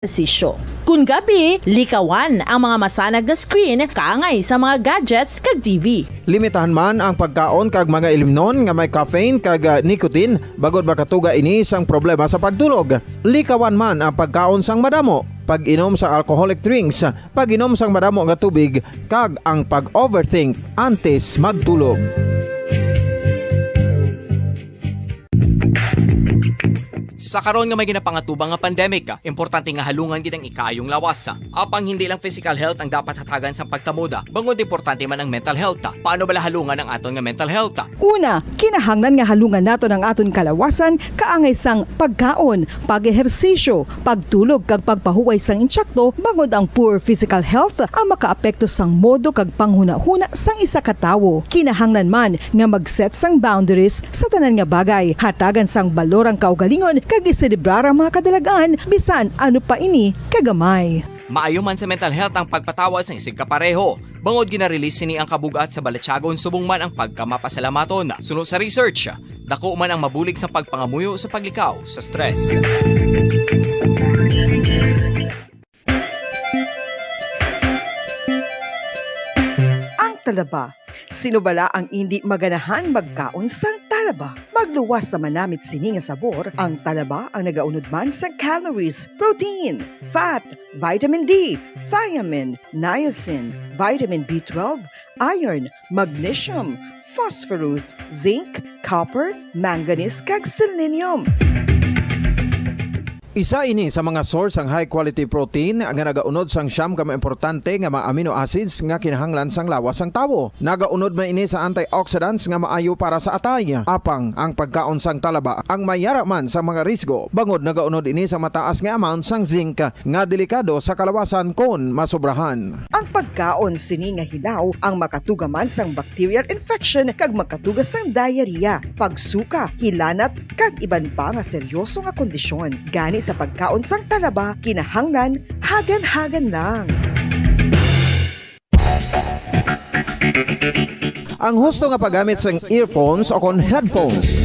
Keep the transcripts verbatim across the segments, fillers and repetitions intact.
ehersisyo. Kon gabi, likawan ang mga masanag nga screen kaangay sa mga gadgets kag T V. Limitahan man ang pagkaon kag mga ilimnon nga may caffeine kag, ah, nicotine, bangod makatuga ini sang problema sa pagtulog. Likawan man ang pagkaon sang madamo, pag-inom sang alcoholic drinks, pag-inom sang madamo nga tubig, kag ang pag-overthink antes magtulog. Sa karon nga may ginapangatubang nga pandemic, importante nga halungan gid ang ikaayong lawas. Apang hindi lang physical health ang dapat hatagan sang pagtamod, bangod importante man ang mental health. Paano bala halungan ang aton nga mental health? Una, kinahanglan nga halungan naton ang aton kalawasan kaangay sang pagkaon, pag-ehersisyo, pagtulog kag pagpahuway sang insakto, bangod ang poor physical health ang makaapekto sang modo kag panghunahuna sang isa ka tawo. Kinahanglan man nga mag-set sang boundaries sa tanan nga bagay, hatagan sang balor ang kaugalingon kag iselebrar ang mga kadalag-an, bisan ano pa ini kagamay. Maayo man sa mental health ang pagpatawad sang isigkapareho, bangod gina-release sini ang kabug-at sa balatyagon subong man ang pagkamapasalamaton. Suno sa research, dako man ang mabulig sa pagpangamuyo sa paglikaw sa stress. Ang talaba. Sino bala ang indi maganahan magkaon sang talaba? Magluwas sa manamit sini nga sabor, ang talaba ang nagaunod man sang calories, protein, fat, vitamin D, thiamine, niacin, vitamin B twelve, iron, magnesium, phosphorus, zinc, copper, manganese, kag selenium. Isa ini sa mga source sang high quality protein nga nagaunod sang siyam ka mga importante nga mga amino acids nga kinahanglan sang lawas sang tawo. Nagaunod man ini sa antioxidants nga maayo para sa atay. Apang ang pagkaon sang talaba ang may yara man sa mga risgo, bangod nagaunod ini sa mataas nga amount sang zinc nga delikado sa kalawasan kon masobrahan. Ang pagkaon sini nga hilaw ang makatuga man sang bacterial infection kag makatuga sang diarrhea, pagsuka, hilanat, kag iban pa nga seryoso nga kondisyon. Gani sa pagkaon sang talaba, kinahanglan hagan-hagan lang. Ang husto nga paggamit sang earphones o kon headphones.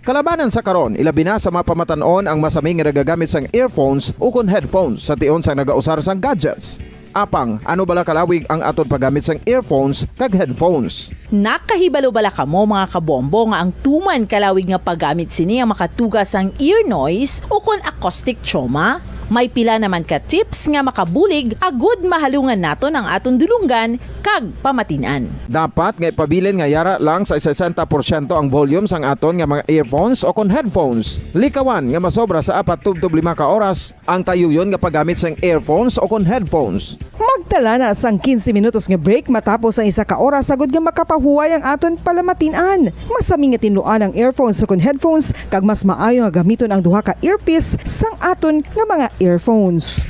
Kalabanan sa karon, ilabi na sa mga pamatan-on ang masami nga nagagamit sang earphones ukon headphones sa tion sang nagausar sang gadgets. Apang, ano bala kalawig ang aton paggamit sang earphones kag headphones? Nakahibalo bala kamo, mga kabombo, nga ang tuman kalawig nga paggamit sini ang makatuga sang ear noise ukon acoustic trauma? May pila naman ka tips nga makabulig agud mahalungan naton ang aton dulonggan kag pamatin-an. Dapat nga ipabilin nga yara lang sa sesenta porsyento ang volume sang aton nga mga earphones o kon headphones. Likawan nga masobra sa apat tubtob lima ka oras ang tayuyon nga paggamit sang earphones o kon headphones. Magtala na sang quince minutos nga break matapos ang isa ka oras agud nga makapahuway ang aton palamatin-an. Masami nga tinluan ang earphones o kon headphones, kag mas maayo nga gamiton ang duha ka earpiece sang aton nga mga earphones.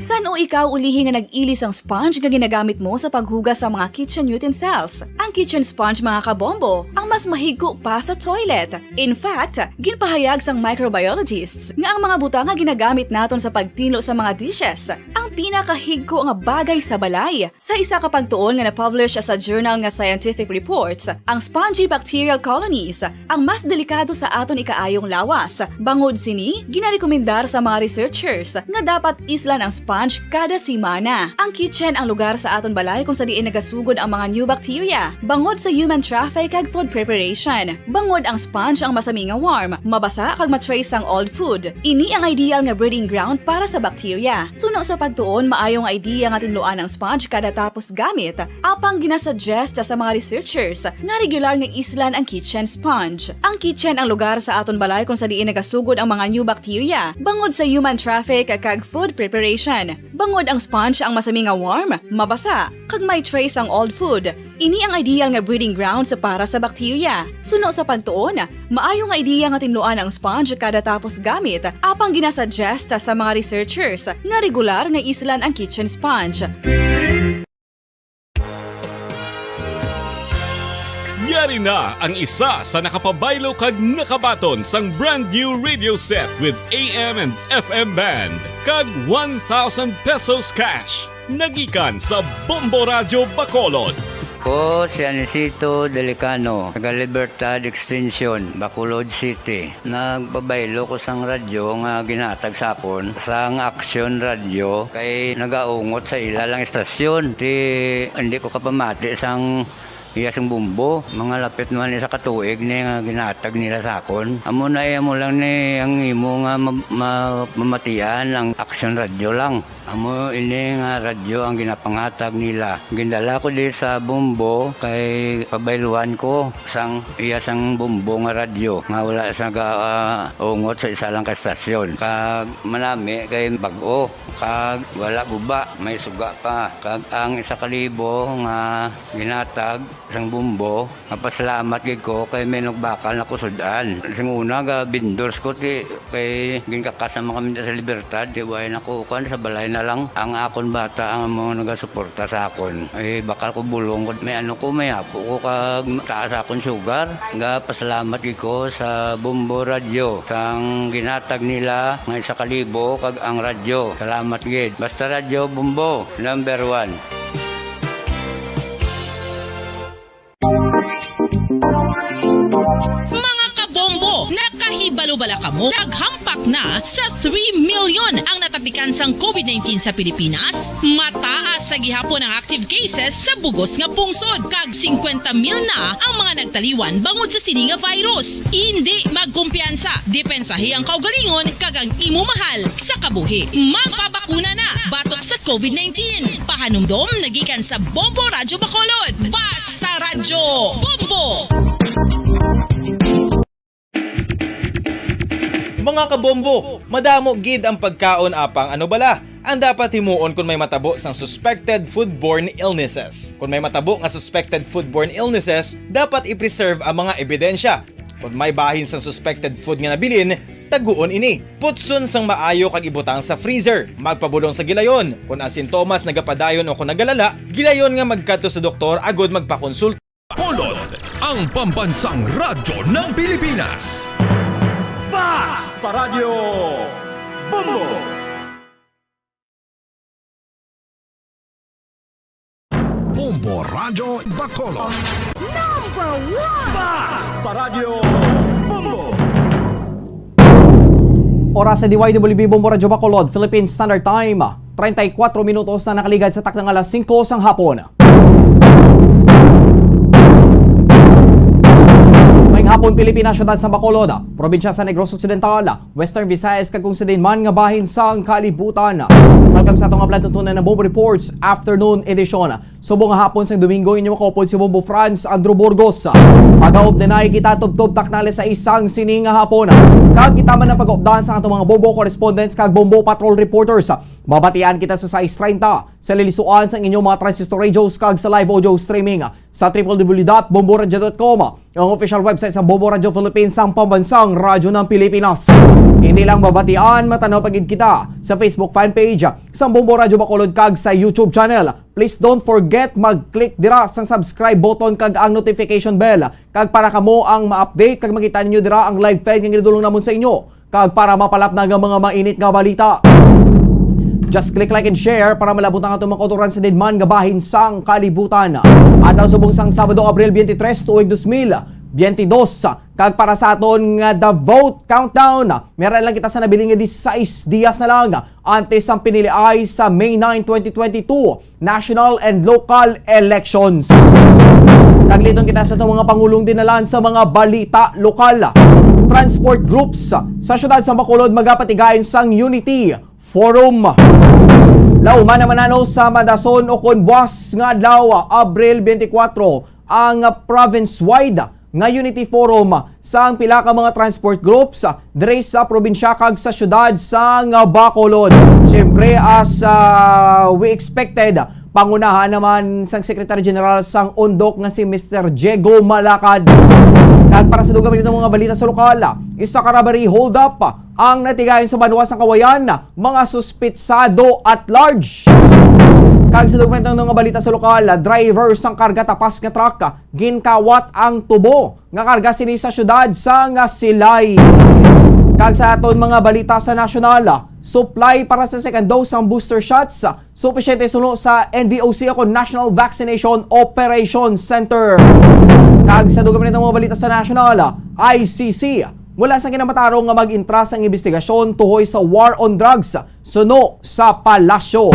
San-o ikaw ulihi nga nag-ili sang sponge nga ginagamit mo sa paghugas sa mga kitchen utensils? Ang kitchen sponge, mga kabombo, ang mas mahigko pa sa toilet. In fact, ginpahayag sang microbiologists nga ang mga butang nga ginagamit naton sa pagtinlo sa mga dishes ang pinakahigko nga bagay sa balay. Sa isa ka pagtuon nga na-publish sa journal nga Scientific Reports, ang spongy bacterial colonies ang mas delikado sa aton ikaayong lawas. Bangod sini, ginarekomendar sa mga researchers nga dapat islan ang sponge kada semana. Ang kitchen ang lugar sa aton balay kung sa diin nagasugod ang mga new bacteria, bangod sa human traffic kag food preparation. Bangod ang sponge ang masami nga warm, mabasa kag ma-trace ang old food. Ini ang ideal nga breeding ground para sa bacteria. Suno sa pagtuon, maayo nga idea nga tinluan ang sponge kada tapos gamit, apang ginasuggest sa mga researchers nga regular nga islan ang kitchen sponge. Ang kitchen ang lugar sa aton balay kung sa diin nagasugod ang mga new bacteria, bangod sa human traffic kag food preparation. Bangod ang sponge ang masami nga warm, mabasa, kag may trace ang old food, ini ang ideal nga breeding grounds para sa bacteria. Suno sa pagtuon, maayo nga idea nga tinluan ang sponge kada tapos gamit, apang ginasuggest sa mga researchers nga regular nga islan ang kitchen sponge. Yari na ang isa sa nakapabaylo kag nakabaton sang brand new radio set with A M and F M band kag one thousand pesos cash. Nagikan sa Bombo Radyo Bacolod. Ko si Anisito Delicano, taga Libertad Extension, Bacolod City. Nagpabaylo ko sang radyo nga ginatag sa akon sang Aksyon Radyo kay nagaungot sa ila lang istasyon. Ti, hindi ko kapamati sang iya sang bumbo. Mga lapit naman isa ka tuig ni nga ginatag nila sa akon. Amo na, eh, amo lang ni ang imo nga ma-, ma-, mamatian ang Aksyon Radyo lang. Amo ini nga radyo ang ginapangatag nila. Gindala ko di sa bumbo kay pabayluan ko sang iya sang bumbo nga radyo nga wala sa ga, ah, ungot sa isa lang ka estasyon. Kag manami kay bag-o, kag wala guba, may suga pa. Kag ang isa ka libo nga ginatag sang bumbo, mapasalamat gid ko kay may nagbakal na kusud-an. Sing una, ga vendors ko, ti, kay ginkakas naman kami sa Libertad, ti, way na ko, kuwan, sa balay na lang. Ang akon bata ang mga nagasuporta sa akon. Eh, bakal ko bulong ko, may ano ko, may apo ko, kag taas akon sugar. Ga pasalamat gid ko sa Bombo Radyo, sang ginatag nila nga isa ka libo, kag ang radyo. Salamat gid. Basta Radyo Bombo, number one. Mga kabombo, nakahibalo bala kamo? Naghampak na sa three million ang natapikan sang covid nineteen sa Pilipinas. Mataas sa gihapon ang active cases sa bugos nga pungsod, kag singkwenta mil na ang mga nagtaliwan bangod sa sini nga virus. Indi magkumpiyansa, depensahi ang kaugalingon kag ang imo mahal sa kabuhi. Magpabakuna na batok sa covid nineteen. Pahanumdom nagikan sa Bombo Radyo Bacolod. Basta Radyo Bombo! Mga kabombo, madamo gid ang pagkaon, apang ano bala ang dapat himuon kon may matabo sang suspected foodborne illnesses? Kon may matabo nga suspected foodborne illnesses, dapat i-preserve ang mga ebidensya. Kon may bahin sang suspected food nga nabilin, taguon ini. Putson sang maayo kag ibutang sa freezer. Magpabulong sa gilayon. Kon ang sintomas nagapadayon o kon nagalala, gilayon nga magkadto sa doktor agud magpakonsulta. Bacolod, ang pambansang radyo ng Pilipinas. Bas Paradyo Bombo! Bombo Radyo Bacolod. Number one! Bas Paradyo Bombo! Oras sa D Y W B Bombo Radyo Bacolod, Philippine Standard Time. Treinta y cuatro minutos na nakaligad sa takna nga alas singko sang hapon. Maayong hapon, Pilipinas, siyudad sa Bacolod, probinsya sa Negros Occidental, Western Visayas, kag kung sa diin man nga bahin sang kalibutan. Welcome sa ato nga plantuntunan na Bombo Reports Afternoon Edition. Subong nga hapon sang Domingo, inyo makaupod si Bombo Franz Andrew Burgos. Magaupdan na kita tubtob takna alas sais sang sining nga hapon. Kag kita man ang pag-updan sa ato mga Bombo correspondents kag Bombo patrol reporters. Mabatian kita sa sais treinta sa lilisuan sang inyong mga transistor radios kag sa live audio streaming sa triple W dot bomboradio dot com, ang official website sa Bombo Radyo Philippines, ang pambansang radyo ng Pilipinas. Hindi lang mabatian, matanaw pa gid kita sa Facebook fan page sa Bombo Radyo Bacolod kag sa YouTube channel. Please don't forget mag-click dira sang subscribe button kag ang notification bell, kag para kamo ang ma-update kag makita ninyo dira ang live feed nga ginadulong namon sa inyo, kag para mapalapnag ang mga mainit nga balita. Just click like and share para malabot ang atong mga kautoran sa diin man nga bahin sang kalibutan. Adlaw subong sang Sabado, Abril twenty-three, tuig dos mil biyente dos. Kag para sa aton nga The Vote Countdown, meron lang kita sa nabilin nga disisais dias na lang antes sang piniliay sa May nine, twenty twenty-two national and local elections. Tagliton kita sa atong mga pangulong dinalan sa mga balita lokal. Transport groups sa siyudad sa Bacolod magapatigayon sang Unity Forum. Lauman naman nano sa madason o kon buas nga adlaw, Abril twenty-four, ang province-wide nga Unity Forum sang pila ka mga transport groups diri sa probinsya kag sa siyudad sang Bacolod. Siyempre, as, ah, we expected, pangunahan naman sang Secretary General sang Undok nga si Mister Diego Malacad. Kag para sa dugang mga balita sa lokal, isa ka robbery hold-up ang natigayon sa banwa sa Kawayan, mga suspitsado at large. Kag sa dugang mga balita sa lokal, driver sang karga tapas nga truck, ginkawat ang tubo nga karga sini sa siyudad sang Silay. Kag sa aton mga balita sa nasyonal, Supply para sa second dose sang booster shots supisyente suno sa N V O C o kon National Vaccination Operation Center. Kag sa dugang pa nitong mga balita sa national, I C C wala sa ginamatarong nga mag-intra sang imbestigasyon tuhoy sa war on drugs suno sa palasyo.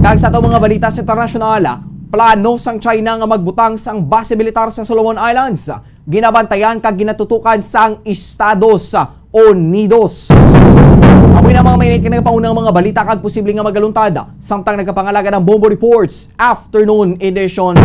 Kag sa atong mga balita sa internasyonal, plano sang China nga magbutang sang base militar sa Solomon Islands ginabantayan kag ginatutukan sang Estados Unidos. Amoy na mga mainit nga nagapaunang mga balita kag posible nga magaluntad samtang nagapangalaga ng Bombo Reports Afternoon Edition.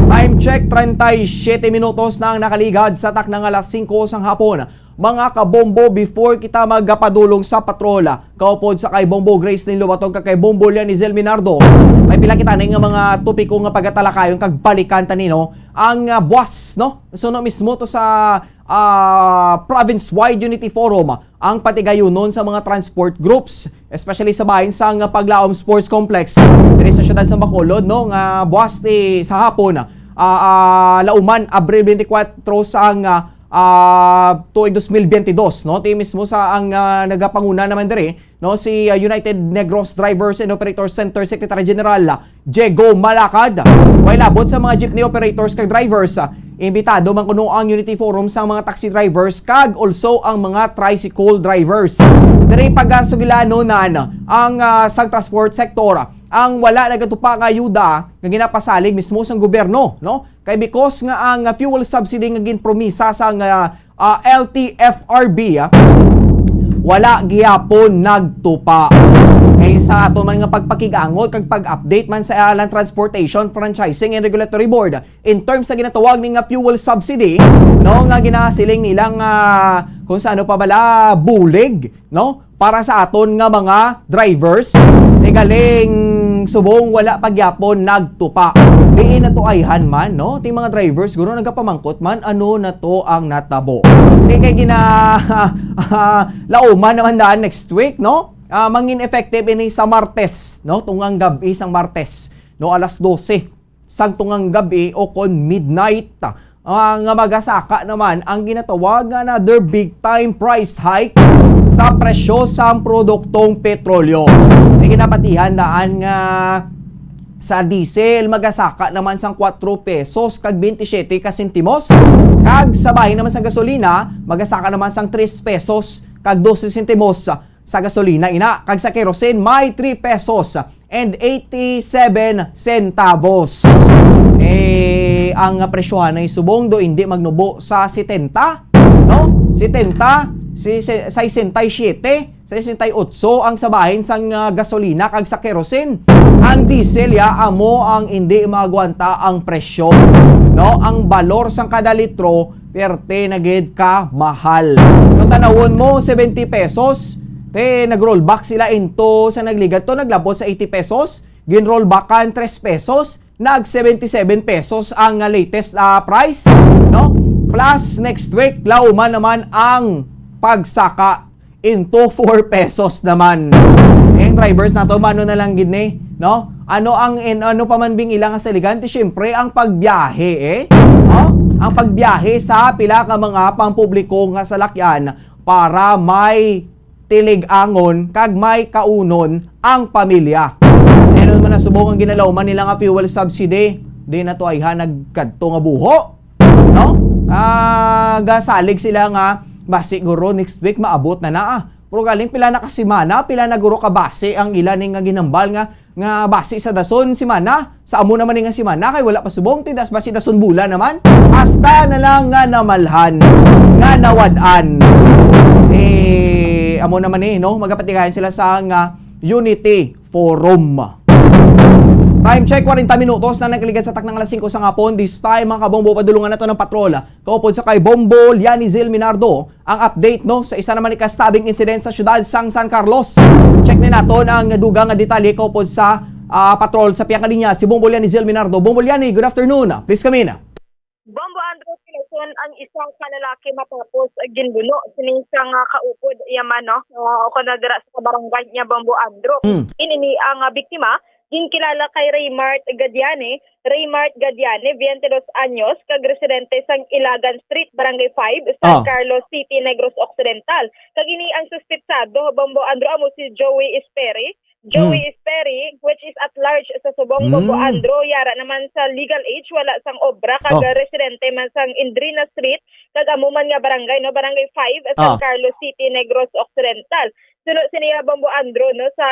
Time check, treinta y siete minutos na ang nakaligad sa takna nga alas singko sang hapon. Mga kabombo, before kita magapadulong sa patrol, kaupod sa kay Bombo Grace Lin Lubatog kag kay Bombo Lianizel Minardo, may pila kita ni nga mga topiko nga pagatalakayon kag balikan ta ni, no? Ang, ah, buwas, no? Suno mismo to sa, ah, province-wide unity forum ang patigayunon sa mga transport groups, especially sa bahin sang Paglaom Sports Complex diri sa siyudad sa Bacolod, no, nga buwas ti sa hapon, ah, ah, Lauman, Abril twenty-four sang, ah, ah, tuig dos mil biyente dos, no? Ti mismo sa ang, ah, nagapanguna naman diri, no, si, ah, United Negros Drivers and Operators Center Secretary General, ah, Diego Malacad. Way labot sa mga jeepney operators kag drivers, ah, imbitado man kuno ang Unity Forum sang mga taxi drivers kag also ang mga tricycle drivers. Diri pagasugilanon ang, ah, sang transport sector ang wala nagatupa nga ayuda nga ginapasalig mismo sang gobyerno, no? Kay because nga ang, ah, fuel subsidy nga ginpromisa sang, ah, ah, L T F R B, ah, wala gihapon nagtupa. Kay sa ato man nga pagpakig-angot kag pag-update man sa Land Transportation Franchising and Regulatory Board, in terms sa ginatawag ni nga fuel subsidy, no, nga ginasiling nila nga kung sa ano pa bala, bulig, no? Para sa aton nga mga drivers, ni galing subong wala pa gyapon nagtupa. Diin na to ayhan man, no? Ting mga drivers, guro nagapamangkot man, ano na to ang natabo? Di kay gina, lauman naman daan next week, no? Ah, mangin effective ini sa Martes, no? Tungang gabi sang Martes, no? Alas dose sang tungang gabi o kon midnight, ah, nga magasaka naman ang ginatawag nga another big time price hike sa presyo sang produktong petrolyo. May ginapatihan daan nga sa diesel, magasaka naman sang kuwatro pesos kag bente siyete ka sentimos, kag sa bahin naman sa gasolina, magasaka naman sang tres pesos kag dose sentimos sa gasolina ina, kag sa kerosene may three pesos and eighty-seven centavos. Eh, ang presyohan ay subong do hindi magnubo sa setenta, no? Setenta, si, si, sesenta y siete, sesenta y ocho ang sabahin sang, ah, gasolina kag sa kerosene. Ang diesel ya amo ang hindi maagwanta ang presyo, no? Ang balor sang kada litro perte na gid ka mahal. Kung tanawon mo, seventy pesos, te, nag-rollback sila into sa nagligad to, naglabot sa eighty pesos, gin-rollbackan tres pesos, nag seventy-seven pesos ang, ah, latest, ah, price, no? Plus, next week, lauman naman ang pagsaka into four pesos naman. Eh, ang drivers nato, mano na lang gid ni, no? Ano ang, in, ano pa man bing ila nga saligan? Ti, siyempre, ang pagbiyahe, eh. No? Ang pagbiyahe sa pila ka mga pampubliko nga salakyan para may tilig-angon kag may kaunon ang pamilya. Meron man na subong ang ginalauman nila nga fuel subsidy. Di na to ayhan nagkadto nga buho, no? Ah, gasalig sila nga basi guro next week maabot na na, ah. Pero galing pila na ka semana, pila na guro ka basi ang ila ni nga ginambal nga, nga basi sa dason semana, sa amo naman ni nga semana kay wala pa subong, ti das basi dason bula naman. Hasta na lang nga namalhan, nga nawad-an. Eh, amo naman ni, no? Magapatigayan sila sa nga Unity Forum. Time check, kwarenta minutos na nagligad sa taknang alas singko sa hapon. This time, mga kabombo, padulungan nato ng patrol. Kaupod sa kay Bombo Lianizil Minardo, ang update, no, sa isa naman ni ka stabbing incident sa siyudad sang San Carlos. Check ni naton ang dugang nga detalye kaupod sa, ah, patrol sa pihak nga linya, si Bombo Lianizil Minardo. Bombo Liani, good afternoon. Please come in. Bombo Andrew, kilason ang isa ka lalaki matapos ginbuno sini sa nga kaupod yaman, no? Ah, o kon na dira sa barangay niya, Bombo Andrew. Hmm. Ini ni ang, ah, biktima ginkilala kay Raymart Gadiane, Raymart Gadiane, twenty-two anyos, kag residente sang Ilagan Street, Barangay five, San Ah. Carlos City, Negros Occidental. Kag ini ang suspitsado, Bombo Andrew, amo si Joey Esperi. Joey Mm. Esperi, which is at large sa subong, Bombo Mm. Andrew, yara naman sa legal age, wala sang obra, kag Oh. residente man sang Indrina Street, kag amo man nga barangay, no, Barangay five, San Ah. Carlos City, Negros Occidental. Suno sini, ah, Bombo Andrew, no, sa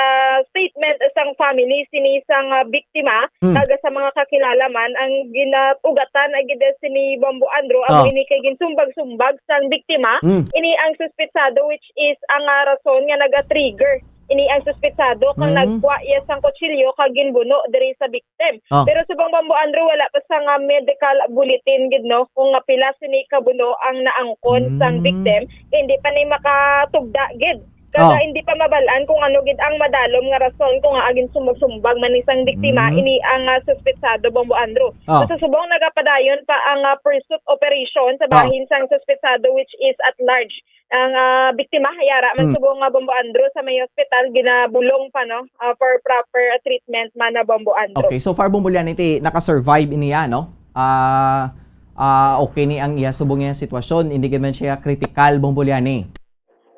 statement sang family sini sang, ah, biktima, Mm. kag sa mga kakilala man, ang ginatugatan ay gid sini Bombo Andrew, amo Ah. ini kay ginsumbag-sumbag sang biktima, Mm. ini ang suspitsado, which is ang, ah, rason nga naga-trigger ini ang suspitsado kang Mm. nagkuha iya sang kutsilyo kag ginbuno diri sa biktim. Ah. Pero subong, Bombo Andrew, wala pa sang, ah, medical bulletin gid, no, kung nga pila sini ka buno ang naangkon sang Mm. biktim. Hindi pa ni makatugda gid. Kag, ah, hindi pa mabal-an kung ano gid ang madalom nga rason kung nga ginsumbag-sumbag man ni sang biktima Mm. ini ang, ah, suspitsado, Bombo Andrew. Ah. Sa subong, nagapadayon pa ang, ah, pursuit operation sa Ah. bahin sang suspitsado, which is at large. Ang, ah, biktima, yara man Mm. subong nga, Bombo Andrew, sa may hospital, ginabulong pa, no, ah, for proper treatment man na, Bombo Andrew. Okay, so far, Bombo Liani, ti nakasurvive ini ya, no? Ah, ah, okay ni ang iya subong nga sitwasyon, hindi gid man siya critical, Bombo Liani.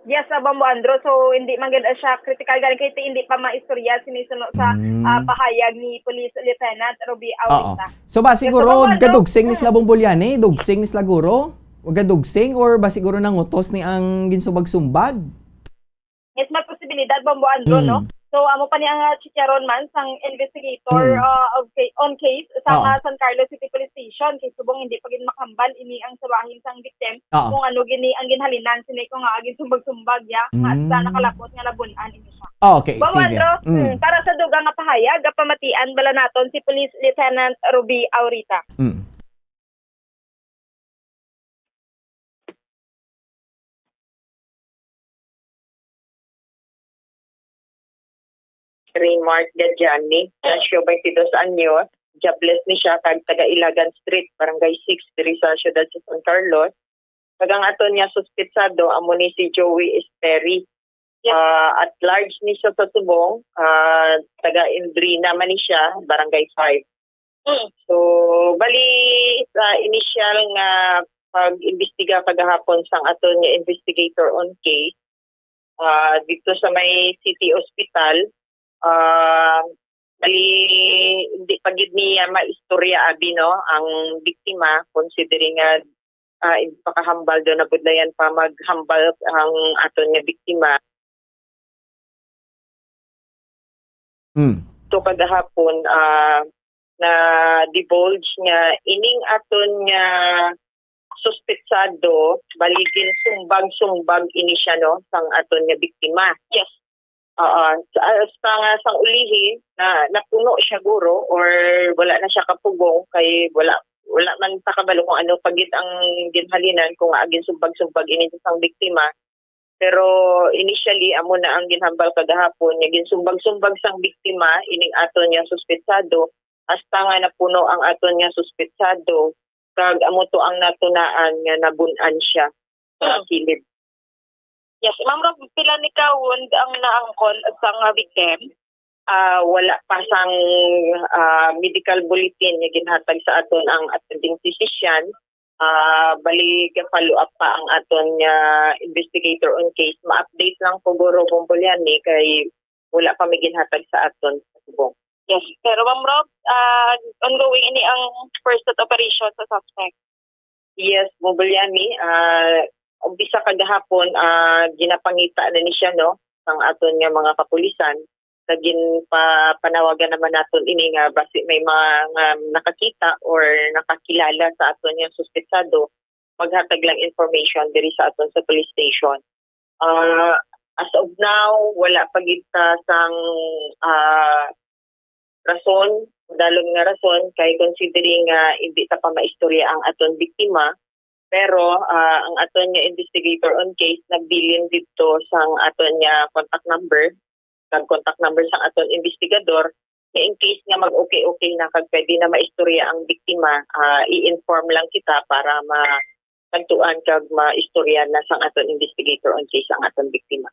Yes, ah, Bombo Andrew. So, hindi man gid siya critical gani kay ti hindi pa maistorya sini suno sa, Mm. ah, pahayag ni Police Lieutenant Ruby Oo. Aurita. So ba Yes, siguro Bombo Andrew. gadugsing ni sila, Mm. Bombo Liani? Dugsing ni sila guro? Gadugsing or ba siguro nangutos ni ang ginsumbag-sumbag? Yes, may posibilidad, Bombo Andrew, Mm. no? So, amo pa ni ang, ah, chicharron man sang investigator, Mm. ah, of ca-, on case sa Oo. nga San Carlos City Police Station, kay subong hindi pa gid makahambal ini ang sa bahin sang victim Oo. kung ano gini ang ginhalinan sini kung nga ginsumbag-sumbag ya, nga Mm. sa nakalapot nga nabun-an ini siya. Ah, okay, Bombo sige. Andrew, Mm. mm, para sa dugang nga pahayag, gapamatian bala naton si Police Lieutenant Ruby Aurita. Mm. Remark Gadiani, Ignacio, twenty-two anyos, jobless ni siya kag taga Ilagan Street, Barangay six, diri sa siyudad sa San Carlos. Kag ang aton nga suspitsado amo ni si Joey Esperi. Yes. Ah, at large ni siya sa subong, ah, taga Indrina man ni siya, Barangay five. Mm. So, bali, sa initial nga pag-imbestiga kagahapon sang aton nga investigator on case, ah, dito sa may city hospital, ah, bali, hindi pa gid niya maistorya, abi, no, ang biktima, considering nga, ah, hindi pa kahambal daw, nabudlayan pa maghambal ang aton nga biktima. Mm. So, kagahapon, ah, na-divulge nga ining aton nga suspetsado, bali ginsumbag-sumbag ini siya, no, sang aton nga biktima. Yes. Oo. Sa, sa nga, sang ulihi, na, napuno siya guro or wala na siya kapugong kay wala, wala man ta kabalo kung ano pa gid ang ginhalinan, kung nga ginsumbag-sumbag ini sa sang biktima. Pero initially, amo na ang ginhambal kagahapon, nga ginsumbag-sumbag sang biktima ining aton nga suspetsado, hasta nga napuno ang aton nga suspetsado, kag amo to ang natunaan nga nabun-an siya sa kilid. Yes, Ma'am Rob, pila ni ka wound ang naangkon sang, ah, victim? Ah, wala pa sang, ah, medical bulletin nga ginhatag sa aton ang attending physician. Ah, bali, follow up pa ang aton nga investigator on case. Ma-update lang ko, guro, Bombo Liani, kay wala pa may ginhatag sa aton sa subong. Yes, pero Ma'am Rob, ah, ongoing ini ang pursuit operation sa suspect. Yes, Bombo Liani, ah, umpisa kagahapon, ah, ginapangita na ni siya, no, sang aton nga mga kapulisan. Sa ginpapanawagan naman naton ini nga basi may mga nakakita or nakakilala sa aton nga suspetsado, maghatag lang information diri sa aton sa police station. Ah, as of now, wala pa gid ta sang, ah, rason, dalom nga rason, kay considering nga hindi ta pa maistorya ang aton biktima, pero, ah, ang aton nga investigator on case nagbilin didto sang aton nga contact number, kag contact number sang aton investigador, nga in case nga mag-okay-okay na kag pwede na maistorya ang biktima, ah, i-inform lang kita para ma-, kadtuan kag maistorya na sang aton investigator on case ang aton biktima.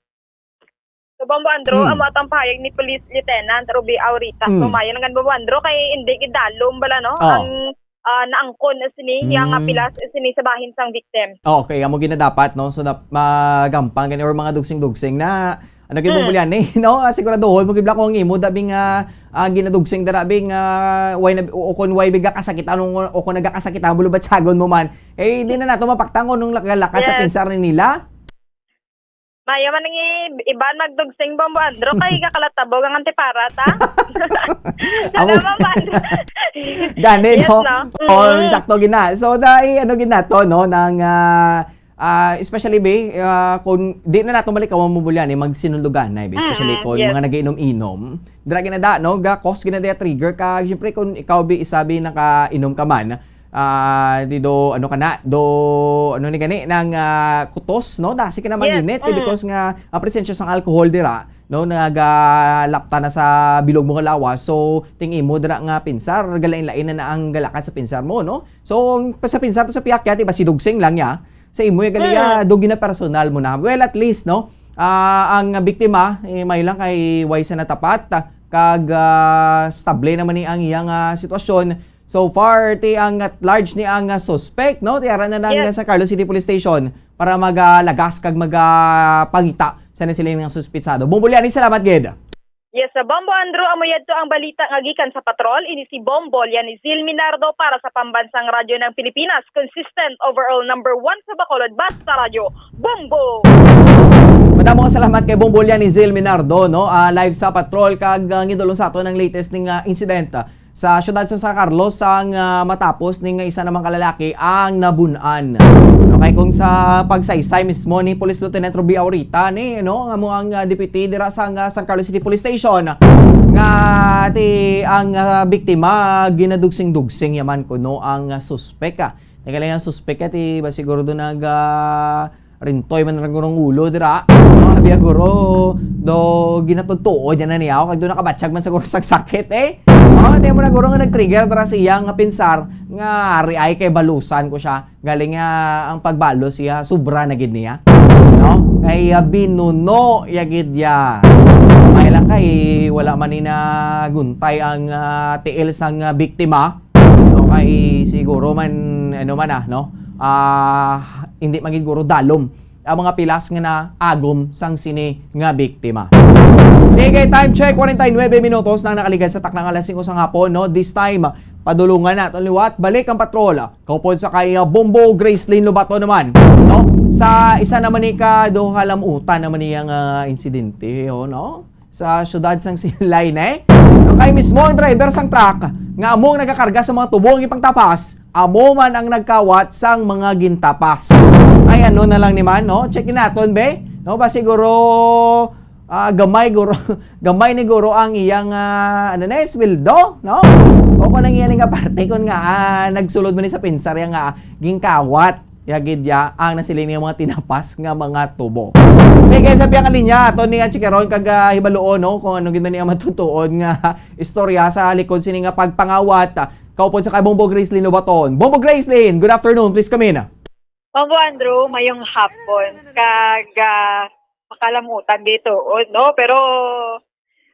So, Bombo Andrew, Hmm. amo atong pahayag ni Police Lieutenant Ruby Aurita. Hmm. Sumaya lang kan Bombo Andrew kay hindi gid dalom bala, no? Oh. Ang, ah, naangkon sini, iya nga Hmm. pilas sini sa bahin sang victim. Okay, amo gid na dapat, no? So, nap-, magampang gani or mga dugsing-dugsing na, ano gid mo Hmm. bulian, eh, no? Ah, siguraduhon mo gid bala kung imo dabi nga, ah, ginadugsing dara, bi, nga way na, o, o kung way biga kasakitan, o, o kung nagakasakitan, bulubatsagon mo man. Eh, di na nato mapaktan kung nung lakalakad sa Yes. pinsar ni nila. Maya man ang i-, iban magdugsing, Bombo Andro, kay kakalatabog ang antipara, ta? Amo. Alam mo, man. Gani, Yes, no? no? Oh, Mm. sakto gina. So, dai, ano gina to, no? Nang, ah, ah, especially, be, ah, kung di na nato malikaw ang mabulyan, eh, magsinundugan na, eh, be. Especially Mm, kung yes. mga nagiinom-inom. Dira gina da, no? Ga, cause gina da trigger ka. Siyempre, kung ikaw, be, isa, be, nakainom ka man, ah, di do, ano ka na, do, ano ni gani, nang, ah, kutos, no? Dasi ka na Yes, maginit, eh, mm. because nga, ang presensya sang alcohol dira, no? Nagalapta na sa bilog mo nga lawas. So, ting-imo dira nga pinsar, galain-lain na, na ang galakad sa pinsar mo, no? So, ang, sa pinsar to sa piyakyat, iba si dugsing lang niya. Sa imo, ya gali, Mm. ah, do gina personal mo na. Well, at least, no? Ah, ang biktima, eh, may lang kay way sa natapat, ah, kag, ah, stable naman ni ang iyang, ah, sitwasyon. So far, ti ang at large ni ang, ah, suspect, no? Ti ara na lang Yes. sa Carlos City Police Station para magalagas kag magapangita sa nasiling nga suspitsado. Bombo Liani, salamat gid. Yes, sa Bombo Andrew, amo yadto ang balita nga gikan sa patrol. Ini si Bombo Liani Zil Minardo para sa Pambansang Radyo ng Pilipinas, consistent, overall number one sa Bacolod, basta radyo, Bombo! Madamo nga salamat kay Bombo Liani Zil Minardo, no? Ah, live sa patrol kag, ah, gidulong sa aton ang latest ning, ah, incident, ah, sa siyudad sa San Carlos ang, ah, matapos ning isa namang kalalaki ang nabun-an. Okay, kung sa pagsaysay mismo ni Police Lieutenant Ruby Aurita ni, no, nga mo ang, ah, deputy dira sa, ah, San Carlos City Police Station, nga ti ang, ah, biktima ginadugsing-dugsing yaman kuno ang, ah, suspek, ah. Teka lang, ang suspek, ah, ti ba siguro do nag, ah, rintoy man ra guro ang ulo dira. No, abi, ah, guro, do ginatudtuod yan na niya, kag do nakabatyag man siguro sa sakit, eh. Oh, di mo na guro nga nag-trigger dira sa iya nga pinsar nga ari ay kay balusan ko siya. Galing nga ang pagbalos siya, sobra na gid niya. No? Kay, ah, binuno ya gid ya. May lang kay wala man ni naguntay ang, ah, tiil sang, ah, biktima. No, kay siguro man, ano man, ah, no? Ah, hindi man gid guro dalom ang mga pilas nga naagom sang sini nga biktima. Sige, time check, forty-nine minutos na ang nakaligad sa takna nga alas singko sang hapon, no? This time, padulungan naton liwat, balik ang patrol. Kaupod sa kay, uh, Bombo Gracelyn Lobato naman, no? Sa isa naman ni ka, do kalamutan naman niya nga insidente, oh, no? Sa siyudad sang Silay, ne? Kay mismo ang driver sang truck nga amo ang nagakarga sa mga tubo ang ipangtapas, amo man ang nagkawat sang mga gintapas. Ay, ano na lang ni man, no? Check naton, be. No, ba siguro, ah, gamay guro, gamay ni guro ang iyang, ah, ano na, sweldo, no? O kung ang iya nga parte, kung nga, ah, nagsulod man ni sa pinsar ya nga, ah, ginkawat ya gid ya ang nasiling niya mga tinapas nga mga tubo. Sige, sa piyang linya, ato ni ang chikaron kag, ah, hibaluon, no, kung ano gid man niya matutuon nga istorya sa likod sini nga pagpangawat. Kaupod sa kay Bombo Gracelyn Lobaton. Bombo Gracelyn, good afternoon. Please come in. Bombo Andrew, mayong hapon. Kag, ah, makalamutan dito, o, no? Pero,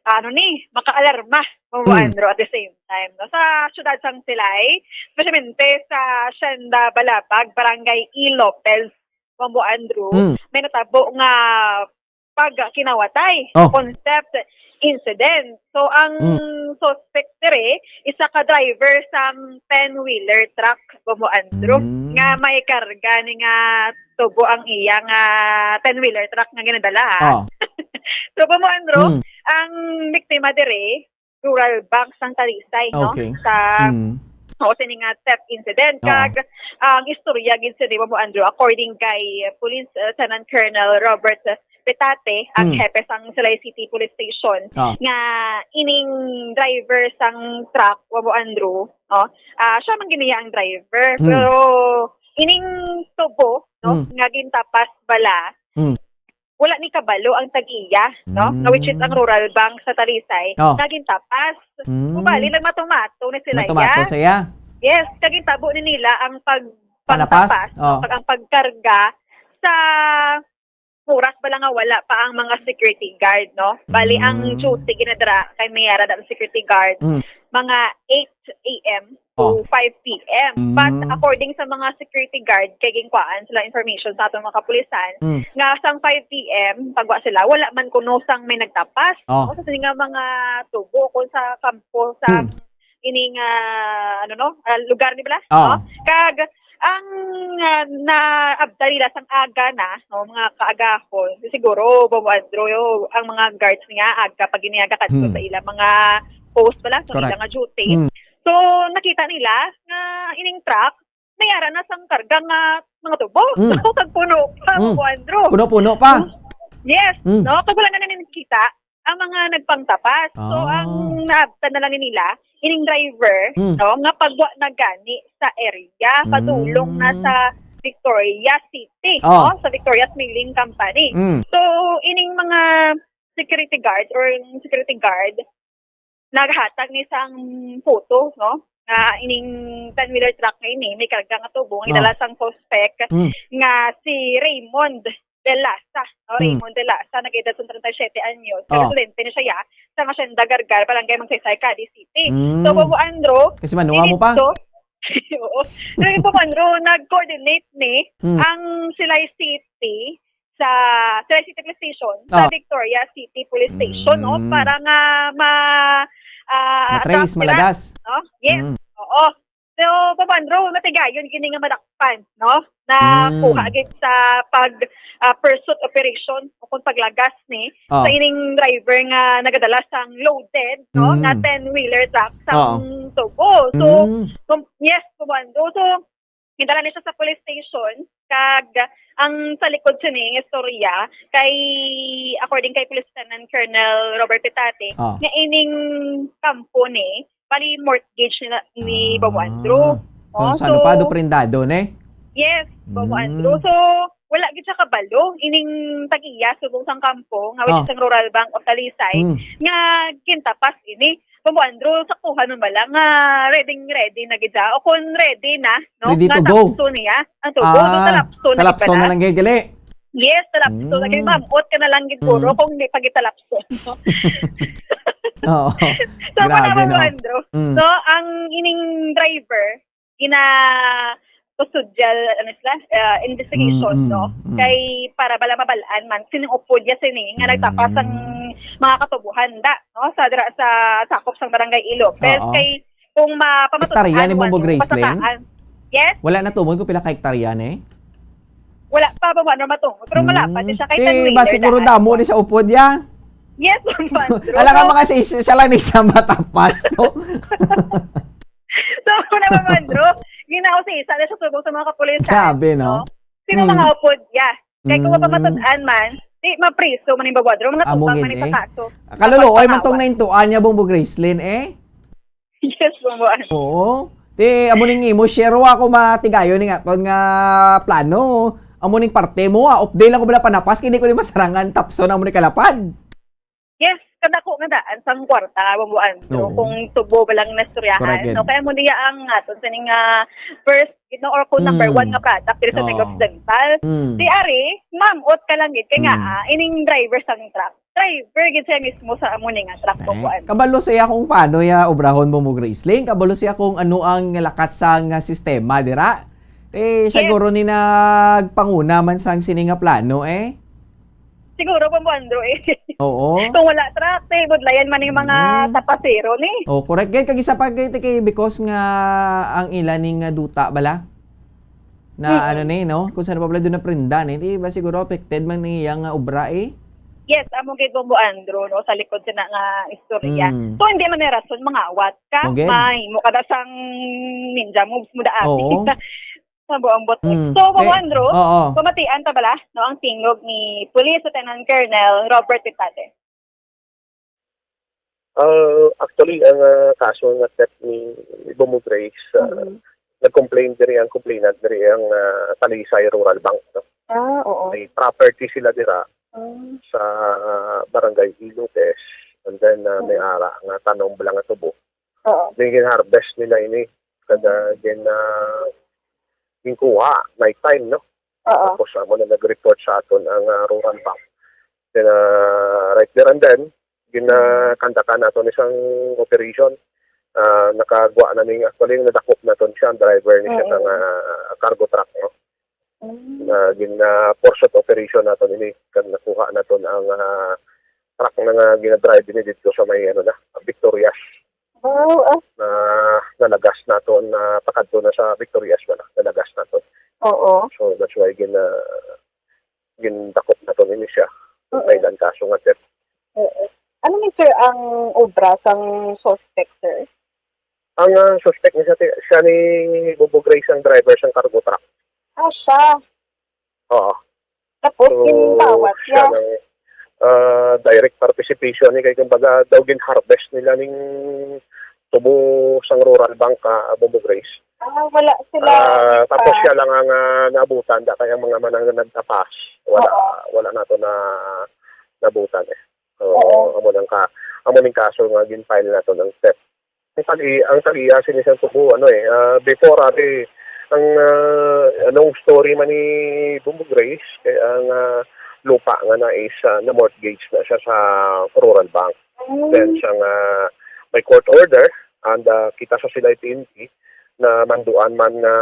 ano ni, makaalarma, Bombo Hmm. Andrew, at the same time, no? Sa siyudad sang Silay, especially sa Hacienda Balapag, Barangay E. Lopez, Bombo Andrew, Hmm. may natabo nga pagkinawatay, Oh. concept incident. So, ang Hmm. suspect diri, isa ka driver sang ten-wheeler truck, Bombo Andrew, Hmm. nga may karga ni nga tubo ang iya nga ten-wheeler truck nga ginadala, ha? Oh. So, Bombo Andrew, Hmm. ang biktima diri, Rural Bank sang Talisay, no? Okay. Sa, Hmm. oo, sini nga theft incident. Oo. Kag ang istorya gid sini, Bombo Andrew, according kay Police Lieutenant Colonel Robert Petate, ang Hmm. hepe sang Silay City Police Station, Ah. nga ining driver sang truck, Bombo Andrew, no? Ah, siya man gid niya ang driver. Hmm. Pero ining tubo, no, Hmm. nga gintapas bala, Hmm. wala ni kabalo ang tag-iya, no? Nga which is ang Mm. Rural Bank sa Talisay, Oh. nga gintapas. Mm. Ubali, nagmato-mato na sila, Nagmato-mato ya. siya? Yes, kag gintabo ni nila ang pag-, Panapas? pangtapas, Oh. pag, ang pagkarga sa oras bala nga wala pa ang mga security guard, no? Bali, ang Mm. duty ginadra kay may ara ang security guard, Mm. mga eight a m to Oh. five p m. But Mm. according sa mga security guard, kay ginkuhaan sila information sa atong mga kapulisan, Mm. nga sang five p m, pagwa sila, wala man kuno sang may nagtapas. Oh. No? Sa sini nga mga tubo, kung sa kampo, sa Mm. ining, ah, ano, no, ah, lugar ni bala, Oh. no? Kag ang, ah, naabtan nila sang aga na, no, mga kaagahon, siguro, Bobo Andrew, ang mga guards niya, aga pa gid niya gakadto Hmm. sa ilang mga post bala, sa Correct. ilang nga duty. Hmm. So, nakita nila nga ining truck, may ara na sang karga nga mga tubo. Hmm. So, kag puno pa, Hmm. Bobo Andrew. Puno-puno pa. Yes, Hmm. no? Kag wala na nila nakita ang mga nagpangtapas. So, Ah. ang naabtan na lang nila, ining driver, Hmm. no, nga pagwa na gani sa area, padulong na Hmm. sa Victoria City, Oh. no, sa Victoria's Milling Company. Hmm. So, ining mga security guard or yung security guard, naghatag ni sang photo, no, nga ining ten-wheeler truck nga ini, may karga nga tubo, ang Oh. gidala sang suspect Hmm. nga si Raymond de Lasa, no? Hmm. Raymond de Lasa, nag-edad sa treinta y siete anyos, Oh. residente ni siya, ya, sa Hacienda Gargar, Barangay Magsaysay, Cadiz City. Hmm. So, Bobo Andrew, Kasi manuwa mo pa. dito, oo. Pero yung Bobo Andrew, nag-coordinate ni Hmm. ang Silay City sa Silay City Police Station, sa Oh. Victoria City Police Station, no? Hmm. Para nga ma-, ah, Ma-trace, attract sila, malagas. no? Yes, Hmm. oo. So, Bobo Andrew, natigayon kini nga madakpan, no? Na Hmm. kuha gid sa pag, ah, pursuit operation o kung paglagas ni Oh. sa ining driver nga nagadala sang loaded, no? Nga Hmm. ten-wheeler truck sang Oo. tubo. So, Hmm. kung, yes, Bobo Andrew. So, gidala ni siya sa police station, kag ang sa likod sini nga istorya, kay, according kay Police Lieutenant Colonel Robert Pitate, Oh. nga ining kampo ni, bali mortgage nila ni Ah. Bobo Andrew. Kung Oh, sa ano so, pa, do prendado, ne? Yes, Bobo Mm. Andrew. So, wala gid siya kabalo ining tag-iya subong sang kampo, nga which Oh. is ang Rural Bank of Talisay, Mm. nga gintapas ini. Bobo Andrew, saktuhan man bala nga ready, ready na gid siya? O kung ready na, no, Ready nga to go. talapso niya, ang tubo, Ah, no, talapso na gid talapso na pala. lang gid, gali. Yes, talapso na gid. Mm. Mamot ka na lang gid, puro, Mm. kung di pa gitalapso, no? Oo. So, Grabe, muna, Bobo no? Andrew. Mm. So, ang ining driver, gina, custodial, ano sila, ah, investigation, Mm, mm, no? mm. Kay para bala mabal-an man, sining upod niya sini, nga nagtapas ang Mm. mga katubuhan, da, no? Sa dra-, sa sakop sang Barangay Ilocos. Oo. Kay kung ma-, pamatud-an Hektarya ni mo, Bobo Gracelyn? Pasakaan. Yes? Wala na tumon kung pila ka hektarya ni? Wala pa, Bobo Andrew, matungod. Pero malapad Mm. siya kay Eh, ten-wheeler ba siguro daan. Damo ni sa upod ya? Yes, Bobo Andrew. Alam ka, So, mga si, siya lang ni sa matapas, no? So, ako na, Bobo Andrew, ginausisa na siya subong sa mga kapulisan, Grabe, no? no? Sino Mm. mga upod, yeah. Kay kung Mm. mapamatud-an man, di mapriso man yung, Bobo Andrew, mga Amo tubang man gid, sa eh. kaso. Kaluluoy man tong Kapagpahawa. naintuan niya, Bobo Gracelyn, eh. Yes, Bobo Andrew. Oo. Ti, amo ning imo, share wa ako matigayon ning aton nga plano. Amo ning parte mo, ah, update lang ko bala panapas, kini ko ni masarangan tapson amo ni kalapad. Yes, kadako nga daan sang kwarta, Bobo Andrew, Oo. kung tubo ba lang nastoryahan, Correct, no? Kaya mo diya ang aton sining, ah, first, you know, or kung number Mm. one nga product dito sa Oo. Negros Dental. Mm. Di ari, mamot ka lang gid kay nga, Mm. ah, ining driver sang truck. Driver gid siya mismo sa amo ni nga truck, Eh, Bobo Andrew. Kabalo siya kung paano ya obrahon mo mo, Gracelyn. Kabalo siya kung ano ang lakat sa nga sistema, dira. Eh, Yes. siguro ni nagpanguna man sang sini nga plano, eh. Siguro, Bobo Andrew, eh. Oo. Kung wala truck, eh, budlayan man yung mga Mm. tapasero ni. Oh, correct. Gid, kag isa pa, gid, kay because nga ang ila ning, ah, duta bala na Mm. ano ni, no? Kung saan pa pala doon naprinda ni, di ba siguro affected man ni iyang, ah, obra, eh? Yes, amo gid, Bobo Andrew, no, sa likod sa na nga istorya. Mm. So, hindi man may rason mangawat ka, Okay. mahimo ka na sang ninja moves mo daan. Oo. Mabuang buot. Mm. So, Bobo Eh, Andrew, oo. pamatian ta bala, no, ang tingog ni Police Lieutenant Colonel Robert Pitate. Ah, actually, ang, ah, kaso nga theft ni Bobo Grace, ah, Mm. nag-complain diri ang complainant diri ang, ah, Talisay Rural Bank, no? Ah, oo. May property sila dira Ah. sa, ah, Barangay Ilocos, and then, ah, may Mm. ara nga tanom bala nga tubo. Oo. Then gin-harvest nila ini, kada Mm. gin-, ah, ginkuha, night time, no? Oo. Tapos amo na nag-report sa aton ang, ah, Rural Bank. Then, ah, right there and then, ginakandakan nato ni sang operation. Ah, nakagwa na ning, actually, nadakop naton siya, ang driver ni siya sa, mm, nga cargo truck, no? Mm. Na gina-pursuit operation naton ini, kag nakuha naton ang, ah, truck na nga ginadrive ini dito sa may, ano na, Victorias. Oh, ah. Na nalagas naton, na pakadto na sa Victorias wala, nalagas naton. Oo. So, that's why gina-, gindakop naton ini siya. Mm. May lang kaso nga theft. Oo. Ano ni, sir, ang obra sang suspect, sir? Ang, ah, suspect ni siya, ti-, siya ni Bobo Grace ang driver sang cargo truck. Ah, siya. Oo. Tapos, so, ginpawat siya siya. Nang, ah, direct participation ni, kay kumbaga daw gin-harvest nila ning tubo sang Rural Bank, ah, Bombo Grace. Ah, wala sila. Ah, tapos pa siya lang ang, ah, naabutan, da kay ang mga manang nagtapas. Wala, oo, wala nato na naabutan eh. So, oo, amo nang ka-, amo ning kaso nga gin-file nato ng theft. Ang tag-i-, ang tag-iya sini sang tubo, ano eh, ah, before, abi, ang, ah, long story man ni Bumbo Grace, kay ang, ah, lupa nga na is, ah, na-mortgage na siya sa Rural Bank. Mm. Then, siya nga may court order, and, ah, kita sa Silay P N P, na manduan man nga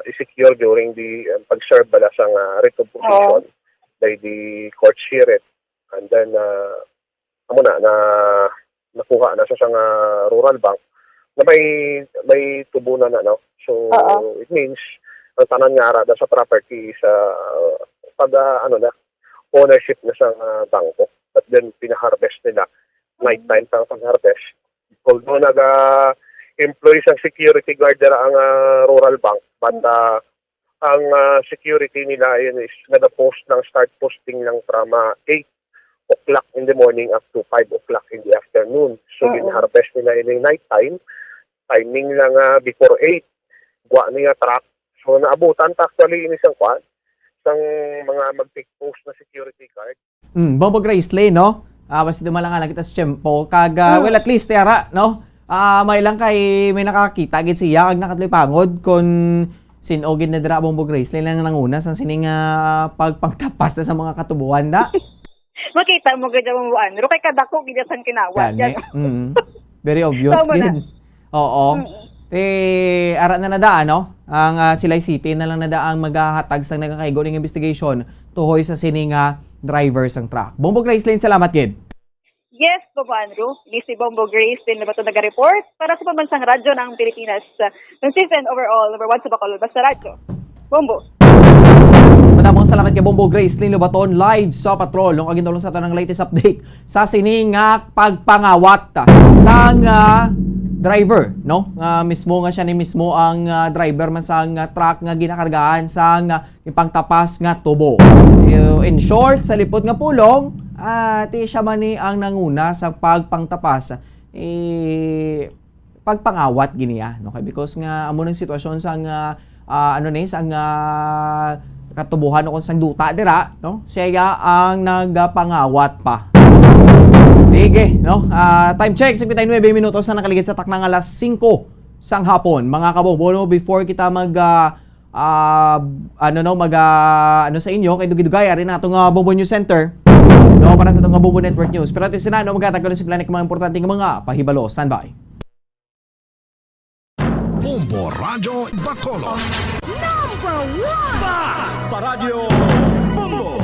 i-secure during the, ah, pag-serve bala sa nga writ of possession, oo, by the court sheriff. And then, ah, amo na, na nakuha na siya sa nga Rural Bank na may, may tubo na na, no? So, oo, it means, ang tanan nga ara na sa property is, ah, pag, ah, ano na, ownership na sa, ah, bangko. But then, pinaharvest nila. Mm. Night time pa ang pag-harvest. Although naga-employ sang security guard dira ang, ah, Rural Bank, but, mm, ah, ang, ah, security nila, yun is nag-post lang, start posting lang from, ah, eight o'clock in the morning up to five o'clock in the afternoon. So, mm, gin-harvest nila in the night time. Timing lang, ah, before eight. Gwa niya truck. So, naabutan ta actually ini sang kwan, sang mga mag-take post na security guard. Mm, Bobo Grace Lane, no? Ah, basi dumalangan lang kita sa tiyempo. Kag, ah, mm, well, at least, tiara, no? Ah, may lang kay may nakakita gid siya, kag nakatulipangod kung sin-o gid na dira, Bobo Grace Lane, lang nanguna sa sining, ah, pagpangtapas na sa mga katubuan, da? Makita mo gid ang Juan, pero kay kadako gid sang kinawat. Gani. Yan. Mm. Very obvious gid. Tama na. Oo. Mm. Ti, ara na na daan, no? Ang, ah, Silay City na lang na daan maghahatag sang nagakaigo ning investigation tuhoy sa sini nga driver sang truck. Bombo Grace Lane, salamat gid. Yes, Bombo Andrew. Ini si Bombo Grace Lane Lobaton naga-report para sa Pambansang Radyo ng Pilipinas. Consistent overall, number one sa Bacolod, basta radyo. Bombo. Madamong salamat kay Bombo Grace Lane Lobaton, live sa patrol, no? Kag ginulong sa aton ang latest update sa sini nga pagpangawat sang, ah, driver, no? Nga mismo nga siya ni mismo ang, ah, driver man sang, ah, truck nga ginakargahan sang, ah, ipangtapas nga tubo. So, in short, sa lipot nga pulong, ah, ti siya man ni ang nanguna sa pagpangtapas, eh, pagpangawat gini, ah, no? Kay because nga amo nang sitwasyon sang, ah, ah, ano ni, sang, ah, katubuhan o kung sang duta dira, no? Siya ang nagapangawat pa. Sige, no? Ah, time check, singkwenta y nuebe minutos na nakaligid sa takna nga alas singko sang hapon. Mga kabobono, before kita mag, ah, ah, ano, no, mag, ah, ano sa inyo, kay dugay-dugay, ari na atong, ah, Bombo News Center. No, para sa atong, ah, Bombo Network News. Pero ato sina, no, maghatag ko na sa mga importante nga mga pahibalo. Standby. Bombo Radyo Bacolod. Number one! Basta Radyo Bombo!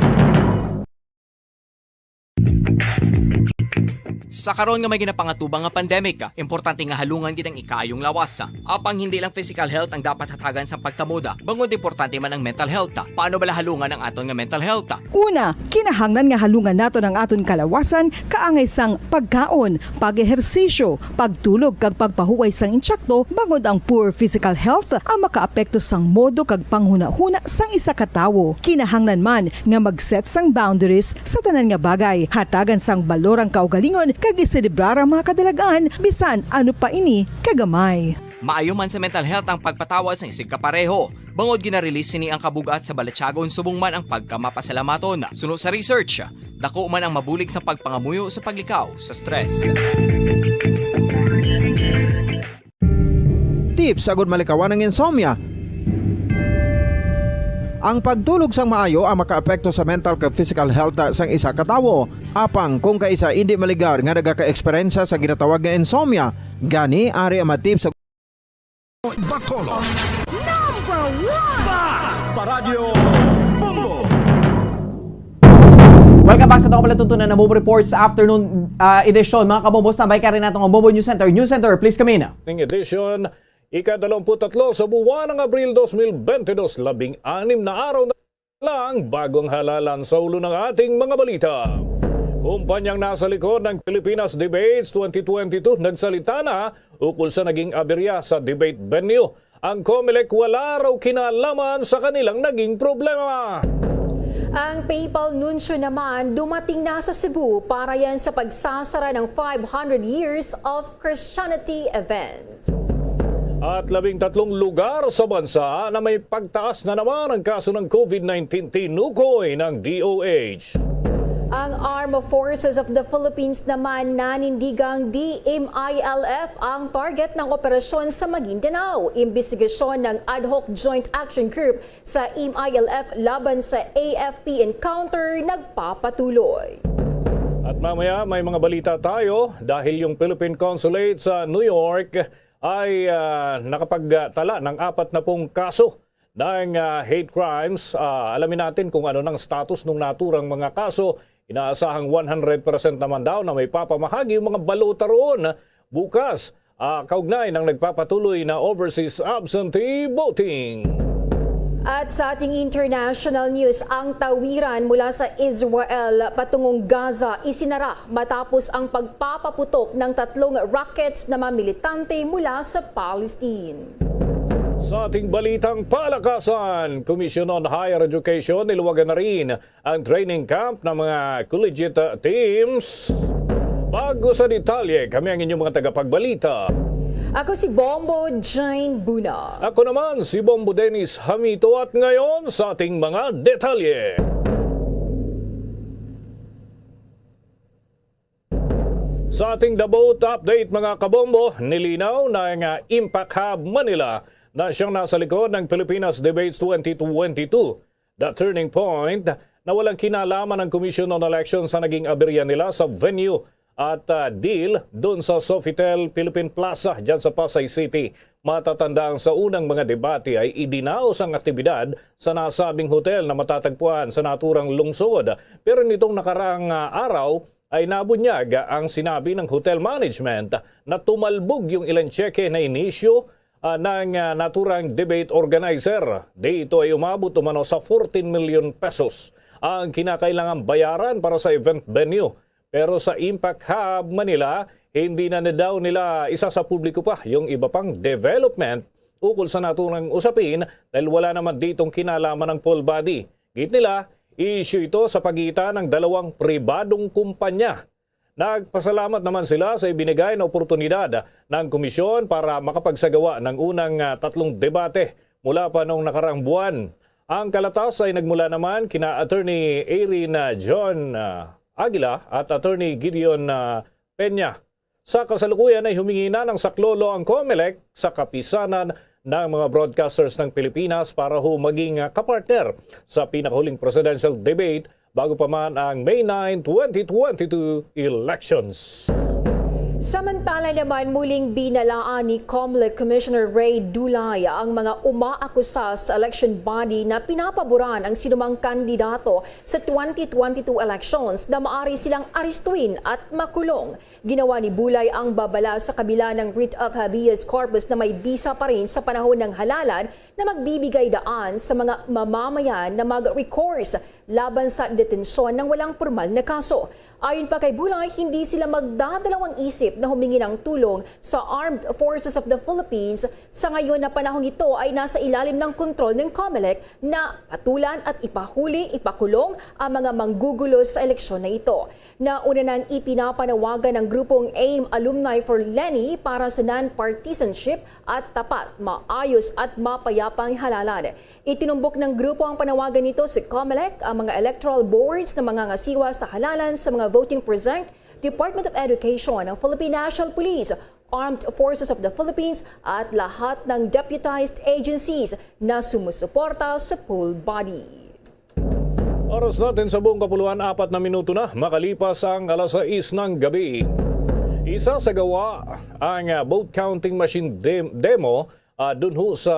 Sa karon nga may ginapangatubang nga pandemic, importante nga halungan gid ang ikaayong lawas. Apang hindi lang physical health ang dapat hatagan sa pagkamuda, bangod importante man ang mental health. Paano bala halungan ang aton nga mental health? Una, kinahanglan nga halungan naton ang aton kalawasan, kaangay sang pagkaon, pag-ehersisyo, pagtulog kag pagpahuway sang intsakto, bangod ang poor physical health ang makaapekto sang modo kag panghunahuna sang isa ka tawo. Kinahanglan man nga mag-set sang boundaries sa tanan nga bagay, hatagan sang balor ang kaugalingon kag iselebrar ang mga kadalag-an bisan ano pa ini kagamay. Maayo man sa mental health ang pagpatawad sang isigkapareho, bangod gina-release sini ang kabug-at sa balatyagon subong man ang pagkamapasalamaton. Suno sa research, dako man ang mabulig sa pagpangamuyo sa paglikaw sa stress. Tips agud malikawan ang insomnia. Ang pagtulog sang maayo ang makaapekto sa mental kag physical health sang isa ka tawo. Apang kung kaisa indi maligar nga nagakaeksperyensya sa ginatawag nga insomnia, gani ari ang mga tips sa Bacolod. Number one! Basta Radyo Bombo! Welcome back sa atong palatuntunan na Bombo Report sa afternoon, ah, edition. Mga kabombo, standby ka rin natin ang Bombo News Center. News Center, please come in. Ning edition, ikadalawamput-tatlo sa buwan ng Abril dos mil bentidós, labing-anim na araw na lang bago ang halalan sa ulo ng ating mga balita. Kumpanyang nasa likod ng Pilipinas Debates twenty twenty-two nagsalita na ukol sa naging aberya sa debate venue. Ang Comelec wala raw kinalaman sa kanilang naging problema. Ang papal nuncio naman dumating na sa Cebu para yan sa pagsasara ng five hundred Years of Christianity event. At labing tatlong lugar sa bansa na may pagtaas na naman ang kaso ng COVID nineteen, tinukoy ng D O H. Ang Armed Forces of the Philippines naman nanindigang di M I L F ang target ng operasyon sa Maguindanao. Imbestigasyon ng Ad Hoc Joint Action Group sa M I L F laban sa A F P encounter nagpapatuloy. At mamaya may mga balita tayo dahil yung Philippine Consulate sa New York ay, ah, nakapagtala ng apat na pung kaso ng, ah, hate crimes. Ah, alamin natin kung ano nang status ng naturang mga kaso. Inaasahang one hundred percent naman daw na may papamahagi yung mga balota roon bukas, ah, kaugnay ng nagpapatuloy na overseas absentee voting. At sa ating international news, ang tawiran mula sa Israel patungong Gaza isinara matapos ang pagpapaputok ng tatlong rockets na mga militante mula sa Palestine. Sa ating balitang palakasan, Commission on Higher Education niluwagan na rin ang training camp ng mga collegiate, uh, teams. Bago sa detalye, kami ang inyong mga tagapagbalita. Ako si Bombo Jane Buna. Ako naman si Bombo Dennis Hamito, at ngayon sa ating mga detalye. Sa ating The Boat Update, mga kabombo, nilinaw na ang, ah, Impact Hub Manila na siyang nasa likod ng Pilipinas Debates twenty twenty-two, The Turning Point, na walang kinalaman ang Commission on Elections sa naging aberya nila sa venue at, ah, deal doon sa Sofitel Philippine Plaza dyan sa Pasay City. Matatandaan, sa unang mga debate ay idinaos ang aktibidad sa nasabing hotel na matatagpuan sa naturang lungsod. Pero nitong nakaraang, ah, araw, ay nabunyag ang sinabi ng hotel management na tumalbog yung ilang tseke na inisyu, ah, ng, ah, naturang debate organizer. Di ito ay umabot umano sa fourteen million pesos ang kinakailangang bayaran para sa event venue. Pero sa Impact Hub Manila, hindi na, na daw nila isa sa publiko pa yung iba pang development ukol sa naturang usapin dahil wala naman ditong kinalaman ng full body. Git nila, issue ito sa pagitan ng dalawang pribadong kumpanya. Nagpasalamat naman sila sa ibinigay na oportunidad ng komisyon para makapagsagawa ng unang, ah, tatlong debate mula pa noong nakarang buwan. Ang kalatas ay nagmula naman kina Attorney Aaron, ah, John, ah, Aguila at Attorney Gideon, ah, Peña. Sa kasalukuyan ay humingi na ng saklolo ang Comelec sa kapisanan ng mga broadcasters ng Pilipinas para ho maging, ah, kapartner sa pinakahuling presidential debate bago pa man ang May nine, twenty twenty-two elections. Samantala naman, muling binalaan ni Comelec Commissioner Ray Dulay ang mga umaakusa sa election body na pinapaboran ang sinumang kandidato sa twenty twenty-two elections na maaari silang arestuhin at makulong. Ginawa ni Dulay ang babala sa kabila ng writ of habeas corpus na may bisa pa rin sa panahon ng halalan na magbibigay daan sa mga mamamayan na mag-recourse laban sa detensyon ng walang pormal na kaso. Ayon pa kay Dulay, hindi sila magdadalawang isip na humingi ng tulong sa Armed Forces of the Philippines. Sa ngayon na panahong ito ay nasa ilalim ng kontrol ng Comelec na patulan at ipahuli, ipakulong ang mga manggugulo sa eleksyon na ito. Nauna nang ipinapanawagan ng grupong AIM Alumni for Leni para sa non-partisanship at tapat, maayos at mapayapang halalan. Itinumbok ng grupo ang panawagan nito sa Comelec, ang mga electoral boards na mangangasiwa sa halalan sa mga voting precinct, Department of Education, ang Philippine National Police, Armed Forces of the Philippines at lahat ng deputized agencies na sumusuporta sa full body. Oras natin sa buong kapuluan, apat na minuto na makalipas ang alas sais ng gabi. Isa sa gawa ang ah, vote counting machine dem- demo ah, dun ho sa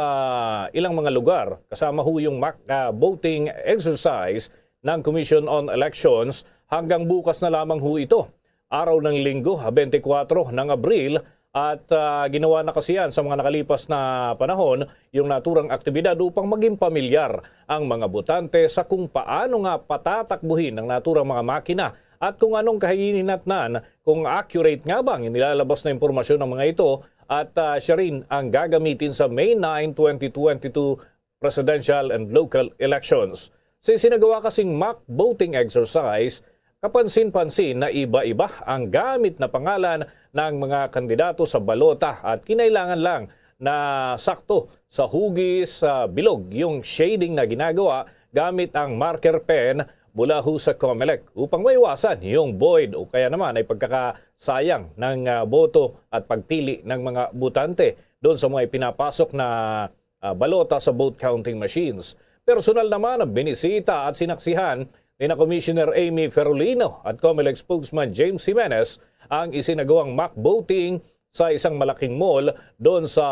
ilang mga lugar, kasama ho yung mock ah, voting exercise ng Commission on Elections. Hanggang bukas na lamang ho ito, araw ng Linggo, twenty-four ng Abril, at ah, ginawa na kasi yan sa mga nakalipas na panahon yung naturang aktibidad upang maging pamilyar ang mga botante sa kung paano nga patatakbuhin ang naturang mga makina at kung anong kahihinatnan, kung accurate nga ba ang inilalabas na impormasyon ng mga ito, at ah, siya rin ang gagamitin sa May nine, twenty twenty-two presidential and local elections. Sa isinagawa kasing mock voting exercise, kapansin-pansin na iba-iba ang gamit na pangalan ng mga kandidato sa balota at kinailangan lang na sakto sa hugis sa bilog yung shading na ginagawa gamit ang marker pen mula ho sa Comelec upang maiwasan yung void o kaya naman ay pagkakasayang ng ah, boto at pagpili ng mga botante doon sa mga ipinapasok na ah, balota sa vote counting machines. Personal naman ang binisita at sinaksihan ni na Commissioner Amy Ferolino at Comelec spokesman James Jimenez ang isinagawang mock voting sa isang malaking mall doon sa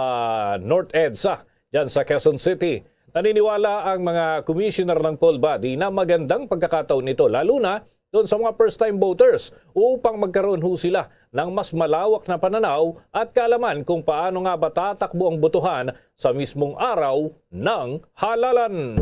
North EDSA, dyan sa Quezon City. Naniniwala ang mga commissioner ng poll body na magandang pagkakataon ito, lalo na doon sa mga first-time voters, upang magkaroon ho sila ng mas malawak na pananaw at kaalaman kung paano nga ba tatakbo ang botohan sa mismong araw ng halalan.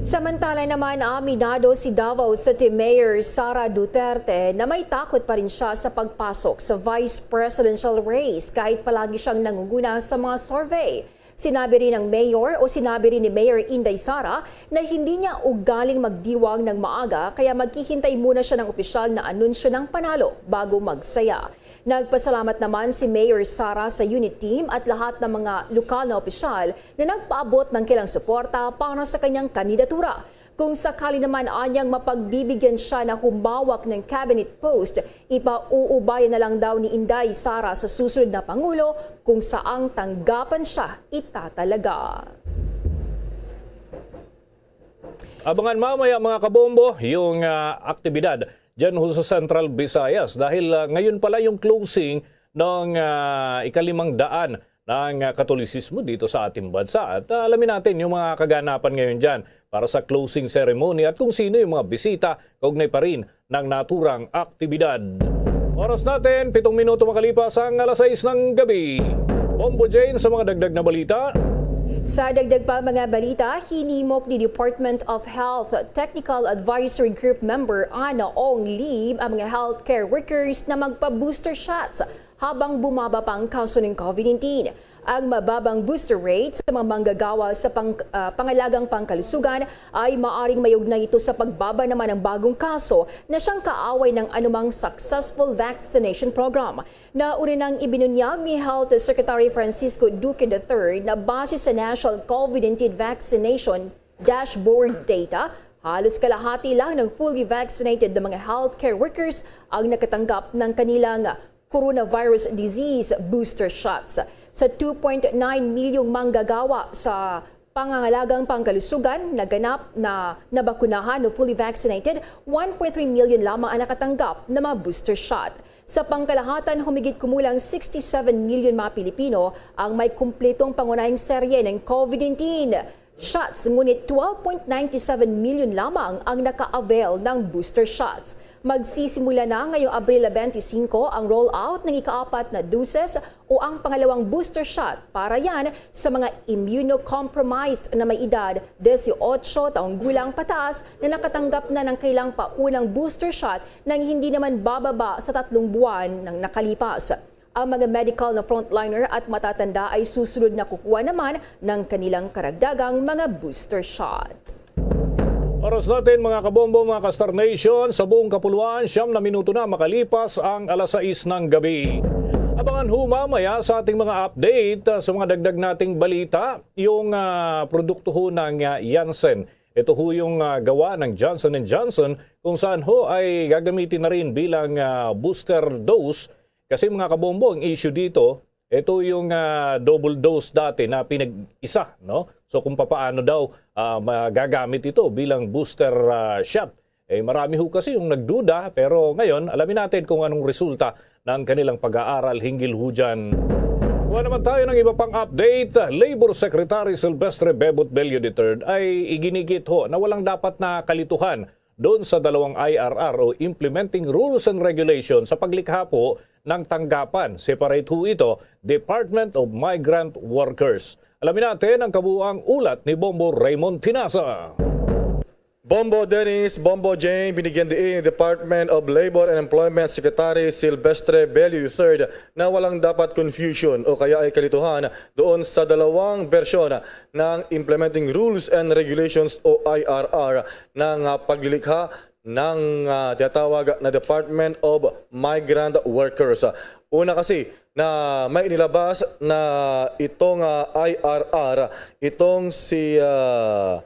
Samantala naman, aminado si Davao City Mayor Sara Duterte na may takot pa rin siya sa pagpasok sa vice presidential race kahit palagi siyang nangunguna sa mga survey. Sinabi rin ng mayor o sinabi rin ni Mayor Inday Sara na hindi niya ugaling magdiwang ng maaga kaya maghihintay muna siya ng opisyal na anunsyo ng panalo bago magsaya. Nagpasalamat naman si Mayor Sara sa unit team at lahat ng mga lokal na opisyal na nagpaabot ng kailang suporta para sa kanyang kandidatura. Kung sakali naman anyang mapagbibigyan siya na humawak ng cabinet post, ipauubaya na lang daw ni Inday Sara sa susunod na Pangulo kung saang tanggapan siya itatalaga. Abangan mamaya, mga kabombo, yung ah, aktibidad dyan ho sa Central Visayas dahil ah, ngayon pala yung closing ng ah, ikalimang daan ng ah, Katolisismo dito sa ating bansa. At ah, alamin natin yung mga kaganapan ngayon dyan para sa closing ceremony at kung sino yung mga bisita kaugnay pa rin ng naturang aktibidad. Oras natin, pitong minuto makalipas ang alas sais ng gabi. Bombo Jane sa mga dagdag na balita. Sa dagdag pa mga balita, hinimok ni Department of Health Technical Advisory Group member Ana Ong Lim ang mga healthcare workers na magpa-booster shots habang bumaba pa ang kaso ng COVID nineteen. Ang mababang booster rate sa mga manggagawa sa pang, ah, pangalagang pangkalusugan ay maaring may ugnay ito sa pagbaba naman ng bagong kaso na siyang kaaway ng anumang successful vaccination program. Nauna nang ibinunyag ni Health Secretary Francisco Duque the third na base sa National COVID nineteen Vaccination Dashboard data, halos kalahati lang ng fully vaccinated na mga healthcare workers ang nakatanggap ng kanilang coronavirus disease booster shots. Sa two point nine milyong manggagawa sa pangangalagang pangkalusugan na ganap na nabakunahan o fully vaccinated, one point three million lamang ang nakatanggap ng mga booster shot. Sa pangkalahatan, humigit kumulang sixty-seven million mga Pilipino ang may kumpletong pangunahing serye ng COVID nineteen shots, ngunit twelve point nine seven million lamang ang naka-avail ng booster shots. Magsisimula na ngayong Abril twenty-five ang rollout ng ikaapat na doses o ang pangalawang booster shot para yan sa mga immunocompromised na may edad dieciocho taong gulang pataas na nakatanggap na ng kailang paunang booster shot nang hindi naman bababa sa tatlong buwan nang nakalipas. Ang mga medical na frontliner at matatanda ay susunod na kukuha naman ng kanilang karagdagang mga booster shot. Oras natin, mga kabombo, mga ka-Star Nation, sa buong kapuluan, siyam na minuto na makalipas ang alas sais ng gabi. Abangan ho mamaya sa ating mga update ah, sa mga dagdag nating balita, yung ah, produkto ho ng ah, Janssen. Ito ho yung ah, gawa ng Johnson and Johnson kung saan ho ay gagamitin na rin bilang ah, booster dose Kasi, mga kabombo, ang issue dito, ito yung, ah, double dose dati na pinag-isa, no? So, kung papaano daw, ah, magagamit ito bilang booster, ah, shot. Eh, marami ho kasi yung nagduda, pero ngayon, alamin natin kung anong resulta ng kanilang pag-aaral hinggil ho dyan. Kuha naman tayo ng iba pang update. Labor Secretary Silvestre Bebot Bello the third ay iginigit ho na walang dapat na kalituhan doon sa dalawang I R R o Implementing Rules and Regulations sa paglikha po ng tanggapan. Separate ho ito, Department of Migrant Workers. Alamin natin ang kabuuang ulat ni Bombo Raymond Tinasa. Bombo Dennis, Bombo Jane, binigyan diin ni Department of Labor and Employment Secretary Silvestre Bello the third na walang dapat confusion o kaya ay kalituhan doon sa dalawang bersyon ng Implementing Rules and Regulations o I R R ng, ah, paglilikha ng, ah, tinatawag na Department of Migrant Workers. Una kasi na may inilabas na itong, ah, I R R, itong si, ah,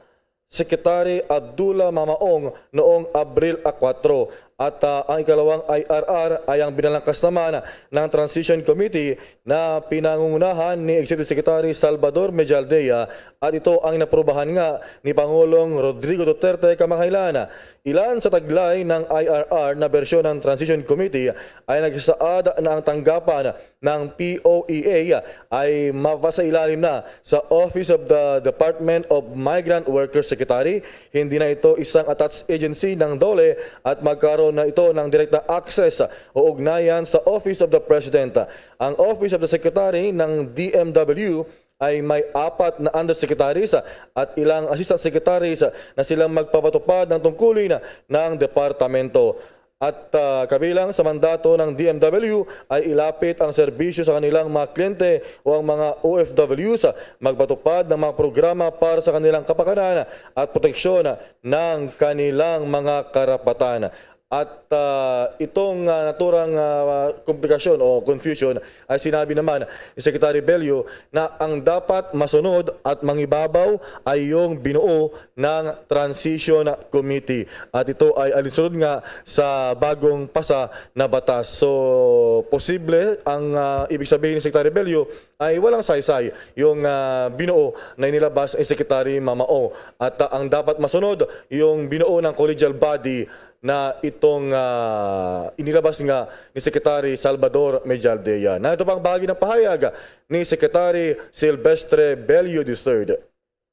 Secretary Abdullah Mamaong noong Abril a kuwatro. At, ah, ang ikalawang I R R ay ang binalangkas naman ng Transition Committee na pinangungunahan ni Executive Secretary Salvador Mejaldea, at ito ang inaprubahan nga ni Pangulong Rodrigo Duterte kamakailan. Ilan sa taglay ng I R R na bersyon ng Transition Committee ay nagsasaad na ang tanggapan ng P O E A ay mapasailalim na sa Office of the Department of Migrant Workers Secretary. Hindi na ito isang attached agency ng DOLE at magkaroon na ito ng direkta access o ugnayan sa Office of the President. Ang Office of the Secretary ng D M W ay may apat na undersecretaries at ilang assistant secretaries na silang magpapatupad ng tungkulin ng departamento. At, ah, kabilang sa mandato ng D M W ay ilapit ang serbisyo sa kanilang mga kliyente o ang mga O F Ws, magpatupad ng mga programa para sa kanilang kapakanan at proteksyon ng kanilang mga karapatan. At, ah, itong, ah, naturang, ah, komplikasyon o confusion ay sinabi naman ni Secretary Bello na ang dapat masunod at mangibabaw ay yung binuo ng Transition Committee. At ito ay alinsunod nga sa bagong pasa na batas. So, posible ang, ah, ibig sabihin ni Secretary Bello ay walang saysay yung, ah, binuo na inilabas ni Secretary Mamao. At, ah, ang dapat masunod, yung binuo ng collegial body na itong, ah, inilabas nga ni Secretary Salvador Mejaldea. Na ito pang bahagi ng pahayag ni Secretary Silvestre Bello the third.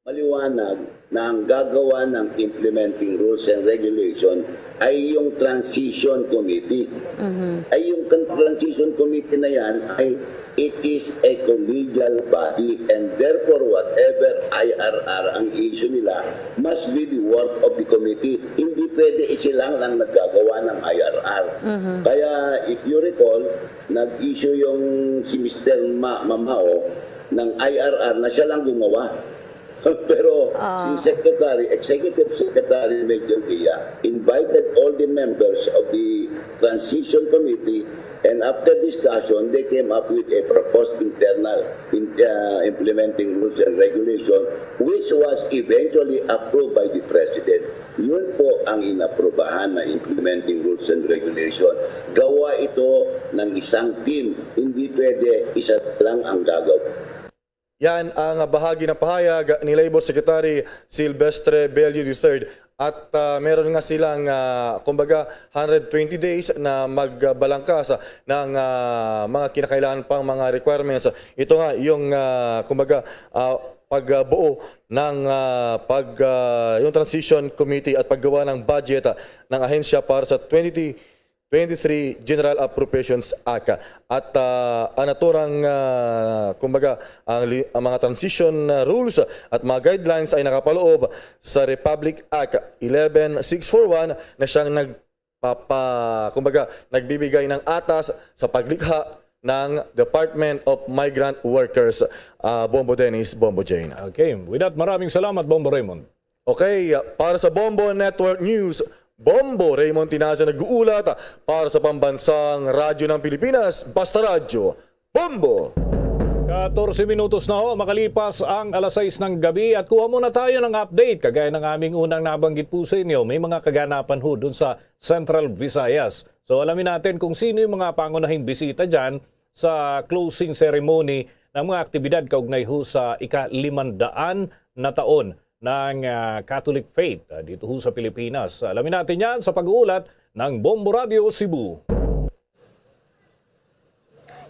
Maliwanag na ang gagawa ng implementing rules and regulation ay yung transition committee. Mhm. Ay yung kan-, transition committee na yan ay it is a collegial body, and therefore whatever I R R ang issue nila must be the work of the committee. Hindi pwede isilang lang naggagawa ng I R R. Mhm. Kaya if you recall, nag-issue yung si Mister Ma-, Mamao ng I R R na siya lang gumawa. Pero Ah. si Secretary, Executive Secretary Mejaldea invited all the members of the Transition Committee, and after discussion, they came up with a proposed internal in, uh, implementing rules and regulation, which was eventually approved by the President. Yun po ang inaprubahan na implementing rules and regulation. Gawa ito ng isang team. Hindi pwede isa lang ang gagawa. Yan ang bahagi ng pahayag ni Labor Secretary Silvestre Bello the third. At, ah, meron nga silang, ah, kumbaga, hundred twenty days na magbalangkas ng, ah, mga kinakailangan pang mga requirements. Ito nga yung, ah, kumbaga, ah, pagbuo ng, ah, pag, ah, yung transition committee at paggawa ng budget, ah, ng ahensya para sa twenty twenty-three General Appropriations Act. At, ah, ang naturang, ah, kumbaga, ang li-, ang mga transition, ah, rules at mga guidelines ay nakapaloob sa Republic Act eleven six four one na siyang nagpapa-, kumbaga, nagbibigay ng atas sa paglikha ng Department of Migrant Workers, ah, Bombo Dennis, Bombo Jane. Okay. With that, maraming salamat, Bombo Raymond. Okay, para sa Bombo Network News, Bombo Raymond Tinaza nag-uulat para sa Pambansang Radyo ng Pilipinas, Basta Radyo, Bombo! Katorse minutos na ho makalipas ang alas sais ng gabi at kuha muna tayo ng update. Kagaya ng aming unang nabanggit po sa inyo, may mga kaganapan ho dun sa Central Visayas. So alamin natin kung sino yung mga pangunahing bisita dyan sa closing ceremony ng mga aktibidad kaugnay ho sa ika-limandaan na taon ng ah, Catholic Faith ah, dito ho sa Pilipinas. Alamin natin yan sa pag-uulat ng Bombo Radio Cebu.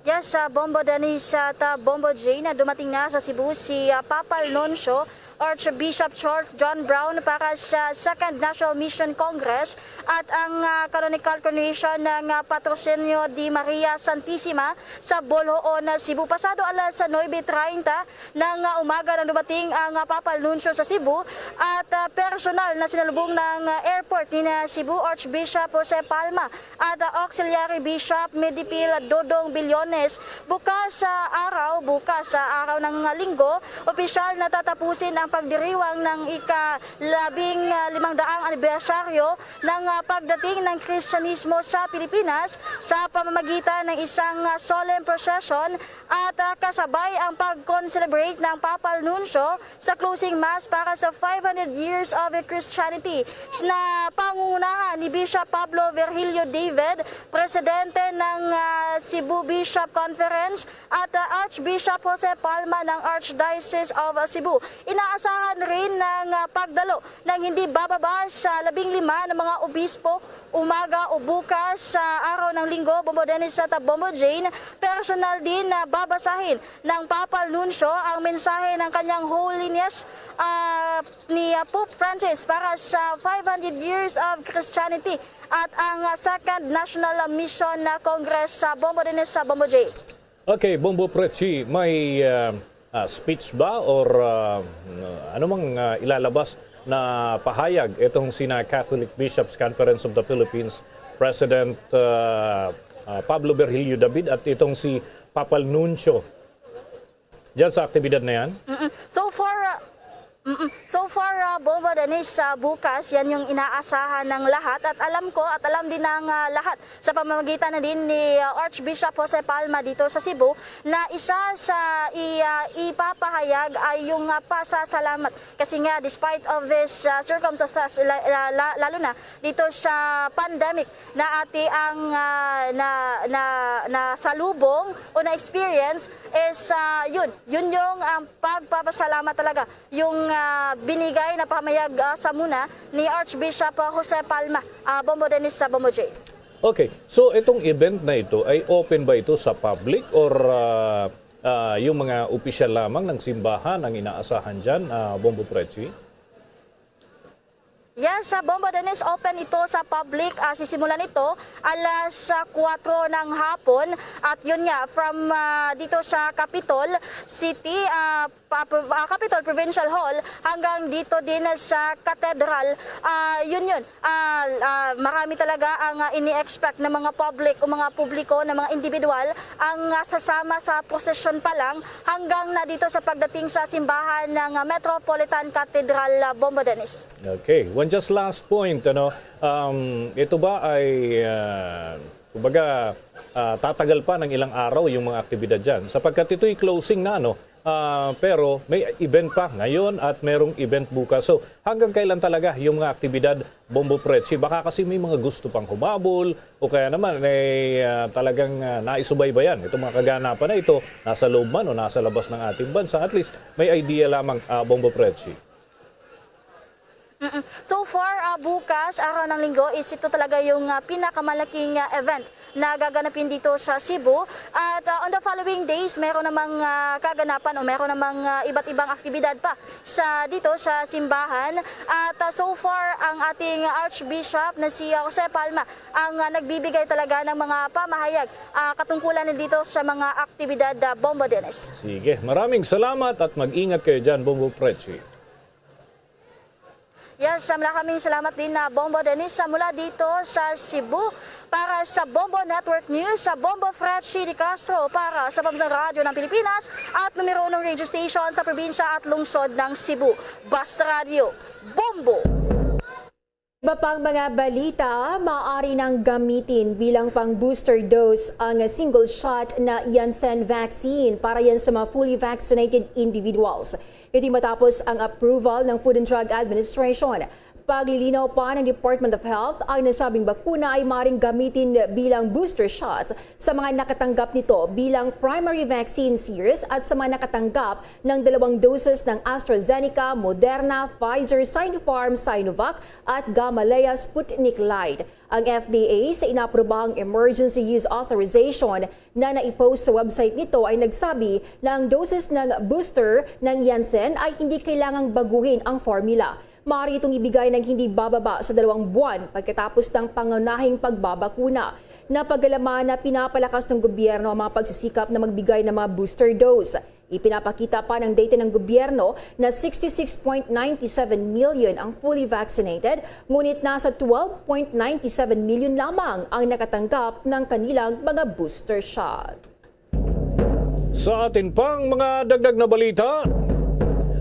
Yes, uh, Bombo Dennis at uh, Bombo Jane, na dumating na sa Cebu si uh, Papal Nuncio Archbishop Charles John Brown para sa Second National Mission Congress at ang uh, canonical coronation ng uh, Patrocinio di Maria Santissima sa Boljoon, Cebu. Pasado alas nuebe treinta ng uh, umaga nang dumating ang uh, Papal Nuncio sa Cebu at uh, personal na sinalubong ng uh, airport ni uh, Cebu Archbishop Jose Palma at uh, Auxiliary Bishop Medipil Dodong Billones. Bukas sa araw, bukas sa araw ng uh, linggo, opisyal na tatapusin ang pagdiriwang ng ika-labing uh, limang daang anibersaryo ng uh, pagdating ng Kristyanismo sa Pilipinas sa pamamagitan ng isang uh, solemn procession at uh, kasabay ang pag-concelebrate ng Papal Nuncio sa closing mass para sa five hundred years of Christianity na pangungunahan ni Bishop Pablo Virgilio David, presidente ng uh, Cebu Bishop Conference at uh, Archbishop Jose Palma ng Archdiocese of Cebu. Inaasahan rin ng uh, pagdalo ng hindi bababa sa labing lima na mga obispo umaga o bukas sa araw ng linggo, Bombo Dennis at Bombo Jane. Personal din na babasahin ng Papal Nuncio ang mensahe ng kanyang Holiness uh, ni uh, Pope Francis para sa five hundred Years of Christianity at ang uh, Second National Mission na Congress sa Bombo Dennis sa Bombo Jane. Okay, Bombo Prechi, may uh, uh, speech ba or uh, ano mang uh, ilalabas na pahayag itong sina Catholic Bishops Conference of the Philippines President uh, uh, Pablo Virgilio David at itong si Papal Nuncio dyan sa aktibidad na yan? Mm-mm. So far, uh, mm-mm. So far, uh, Bombo Dennis, uh, bukas, yan yung inaasahan ng lahat. At alam ko, at alam din ng uh, lahat, sa pamamagitan na din ni uh, Archbishop Jose Palma dito sa Cebu, na isa sa i, uh, ipapahayag ay yung uh, pasasalamat. Kasi nga, despite of this uh, circumstances, la, la, la, lalo na dito sa pandemic, na ati ang uh, na, na, na salubong o na-experience is uh, yun, yun yung ang pagpapasalamat talaga, yung uh, binigay na pamayag uh, sa muna ni Archbishop uh, Jose Palma, uh, Bombo Dennis sa Bombo J. Okay, so itong event na ito ay open ba ito sa public or uh, uh, yung mga opisyal lamang ng simbahan ang inaasahan dyan, uh, Bombo Prechi? Yes, sa Bombo Dennis, open ito sa public. Uh, sisimulan ito alas uh, kwatro ng hapon. At yun nga, from uh, dito sa Capitol City, uh, pa, uh, Capitol Provincial Hall hanggang dito din sa Cathedral. Uh, yun yun. Uh, uh, marami talaga ang uh, ini-expect ng mga public o mga publiko, ng mga individual ang uh, sasama sa prosesyon pa lang hanggang na dito sa pagdating sa simbahan ng uh, Metropolitan Cathedral, uh, Bombo Dennis. Okay. One just last point, ano, um, ito ba ay uh, kumbaga uh, tatagal pa ng ilang araw yung mga aktibidad dyan? Sapagkat ito'y closing na, ano, uh, pero may event pa ngayon at merong event bukas. So hanggang kailan talaga yung mga aktibidad, Bombo Prechi? Baka kasi may mga gusto pang humabol o kaya naman ay uh, talagang uh, naisubaybayan itong mga kaganapan na ito, nasa loob man o nasa labas ng ating bansa. At least may idea lamang, uh, Bombo Prechi. Mm-mm. So far, uh, bukas, araw ng linggo, is ito talaga yung uh, pinakamalaking uh, event na gaganapin dito sa Cebu. At uh, on the following days, meron namang uh, kaganapan o meron namang uh, iba't ibang aktibidad pa sa dito sa simbahan. At uh, so far, ang ating Archbishop na si Jose Palma ang uh, nagbibigay talaga ng mga pamahayag uh, katungkulan dito sa mga aktibidad, uh, Bombo Dennis. Sige, maraming salamat at mag-ingat kayo dyan, Bombo Prechi. Yes, maraming salamat din na Bombo Dennis sa mula dito sa Cebu. Para sa Bombo Network News, sa Bombo Fred Shidi Castro para sa Pambansang Radyo ng Pilipinas at numero unong radio station sa probinsya at lungsod ng Cebu. Basta Radyo, Bombo! Iba pang mga balita, maaari nang gamitin bilang pang booster dose ang single shot na Janssen vaccine para yan sa mga fully vaccinated individuals. Ito matapos ang approval ng Food and Drug Administration. Paglilinaw pa ng Department of Health, ang nasabing bakuna ay maring gamitin bilang booster shots sa mga nakatanggap nito bilang primary vaccine series at sa mga nakatanggap ng dalawang doses ng AstraZeneca, Moderna, Pfizer, Sinopharm, Sinovac at Gamaleya Sputnik Light. Ang F D A sa inaprobahang emergency use authorization na naipost sa website nito ay nagsabi na ang doses ng booster ng Janssen ay hindi kailangang baguhin ang formula. Maaari itong ibigay ng hindi bababa sa dalawang buwan pagkatapos ng pangunahing pagbabakuna. Napagalaman na pinapalakas ng gobyerno ang mga pagsisikap na magbigay ng mga booster dose. Ipinapakita pa ng data ng gobyerno na sixty-six point nine seven million ang fully vaccinated, ngunit nasa twelve point nine seven million lamang ang nakatanggap ng kanilang mga booster shot. Sa atin pang mga dagdag na balita,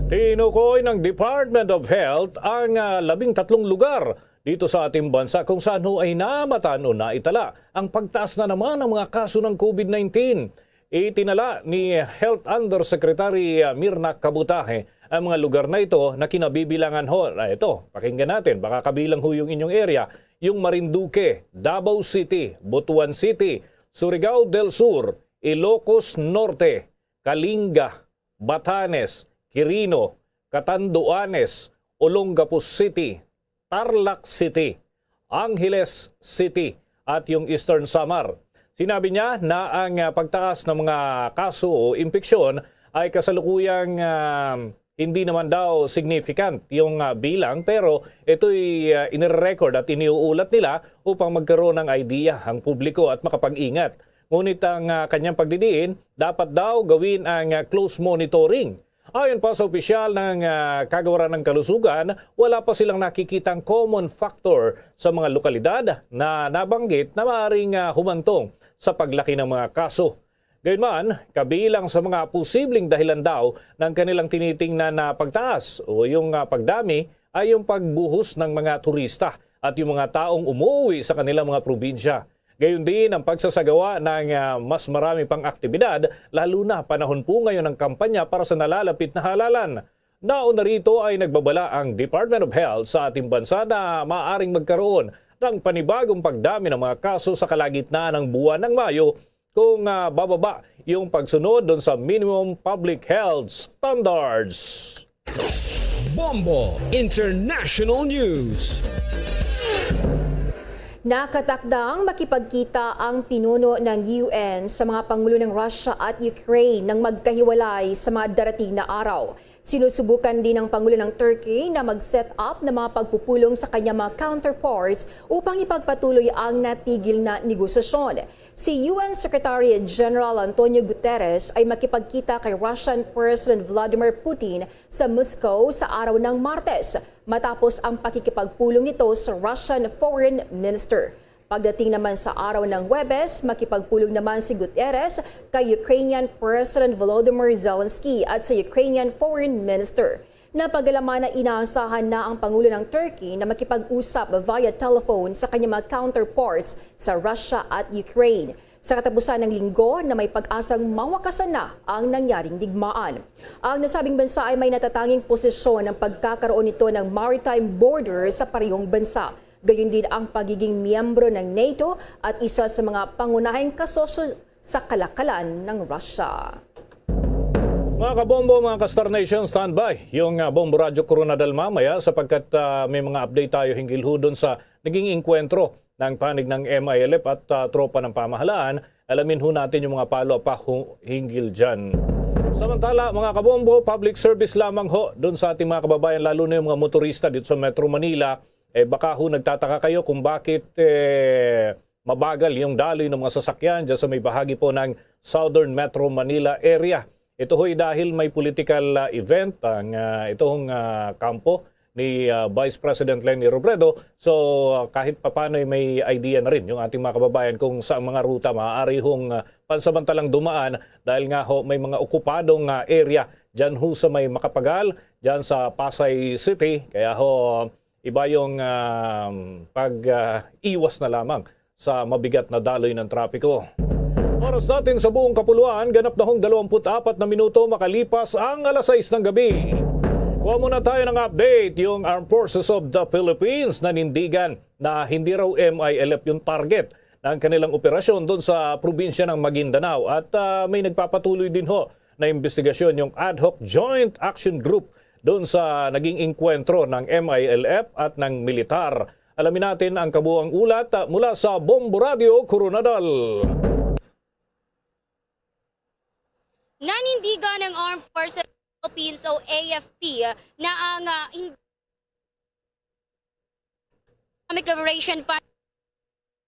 tinukoy ng Department of Health ang ah, labing tatlong lugar dito sa ating bansa kung saan ho ay namatan o naitala ang pagtaas na naman ng mga kaso ng COVID nineteen. Itinala ni Health Undersecretary ah, Mirna Kabutahe ang mga lugar na ito na kinabibilangan ho. Na ito, pakinggan natin, baka kabilang ho yung inyong area, yung Marinduque, Davao City, Butuan City, Surigao del Sur, Ilocos Norte, Kalinga, Batanes, Quirino, Catanduanes, Olongapo City, Tarlac City, Angeles City, at yung Eastern Samar. Sinabi niya na ang ah, pagtaas ng mga kaso o impeksyon ay kasalukuyang ah, hindi naman daw significant yung ah, bilang, pero ito'y ah, inirecord at iniuulat nila upang magkaroon ng idea ang publiko at makapag-ingat. Ngunit ang ah, kanyang pagdidiin, dapat daw gawin ang ah, close monitoring. Ayon pa sa opisyal ng ah, Kagawaran ng Kalusugan, wala pa silang nakikitang common factor sa mga lokalidad na nabanggit na maaaring ah, humantong sa paglaki ng mga kaso. Gayunman, kabilang sa mga posibleng dahilan daw ng kanilang tinitingnan na pagtaas o yung ah, pagdami ay yung pagbuhos ng mga turista at yung mga taong umuwi sa kanilang mga probinsya. Gayon din ang pagsasagawa ng ah, mas marami pang aktibidad, lalo na panahon po ngayon ng kampanya para sa nalalapit na halalan. Nauna rito ay nagbabala ang Department of Health sa ating bansa na maaring magkaroon ng panibagong pagdami ng mga kaso sa kalagitnaan ng buwan ng Mayo kung ah, bababa yung pagsunod dun sa minimum public health standards. Bombo International News. Nakatakdang makipagbati ang pinuno ng U N sa mga pangulo ng Russia at Ukraine nang magkahiwalay sa mga darating na araw. Sinusubukan din ng Pangulo ng Turkey na mag-set up ng mga pagpupulong sa kanyang mga counterparts upang ipagpatuloy ang natigil na negosasyon. Si U N Secretary General Antonio Guterres ay makipagkita kay Russian President Vladimir Putin sa Moscow sa araw ng Martes, matapos ang pakikipagpulong nito sa Russian Foreign Minister. Pagdating naman sa araw ng Huwebes, makipagpulong naman si Gutierrez kay Ukrainian President Volodymyr Zelensky at sa Ukrainian Foreign Minister. Napagalaman na inaasahan na ang Pangulo ng Turkey na makipag-usap via telephone sa kanyang mga counterparts sa Russia at Ukraine. Sa katapusan ng linggo na may pag-asang mawakasan na ang nangyaring digmaan. Ang nasabing bansa ay may natatanging posisyon ng pagkakaroon nito ng maritime border sa parehong bansa. Gayon din ang pagiging miyembro ng NATO at isa sa mga pangunahing kasosyo sa kalakalan ng Russia. Mga kabombo, mga ka-Star Nation, standby yung ah, Bombo Radyo Corona Dalma maya sapagkat ah, may mga update tayo hinggil ho dun sa naging engkwentro ng panig ng M I L F at ah, tropa ng pamahalaan. Alamin ho natin yung mga palo pa hu- hinggil dyan. Samantala, mga kabombo, public service lamang ho dun sa ating mga kababayan, lalo na yung mga motorista dito sa Metro Manila. Eh, baka ho nagtataka kayo kung bakit eh, mabagal yung daloy ng mga sasakyan dyan sa may bahagi po ng Southern Metro Manila area. Ito ho'y dahil may political ah, event ang ah, itong ah, kampo ni ah, Vice President Leni Robredo. So ah, kahit papano ay may idea na rin yung ating mga kababayan kung sa mga ruta maaari hong ah, pansamantalang dumaan dahil nga ho may mga okupadong ah, area dyan ho sa may Macapagal, dyan sa Pasay City. Kaya ho iba yung ah, pag-iwas na lamang sa mabigat na daloy ng trapiko. Oras natin sa buong kapuluan, ganap na hong dalawampu't apat na minuto makalipas ang alas sais ng gabi. Kuha muna tayo ng update. Yung Armed Forces of the Philippines nanindigan na hindi raw M I L F yung target ng kanilang operasyon doon sa probinsya ng Maguindanao. At ah, may nagpapatuloy din ho na investigasyon yung Ad Hoc Joint Action Group doon sa naging engkwentro ng M I L F at ng militar. Alamin natin ang kabuang ulat ah, mula sa Bombo Radio Coronadal. Nanindigan ng Armed Forces of the Philippines o A F P na ang ah, Islamic Liberation Front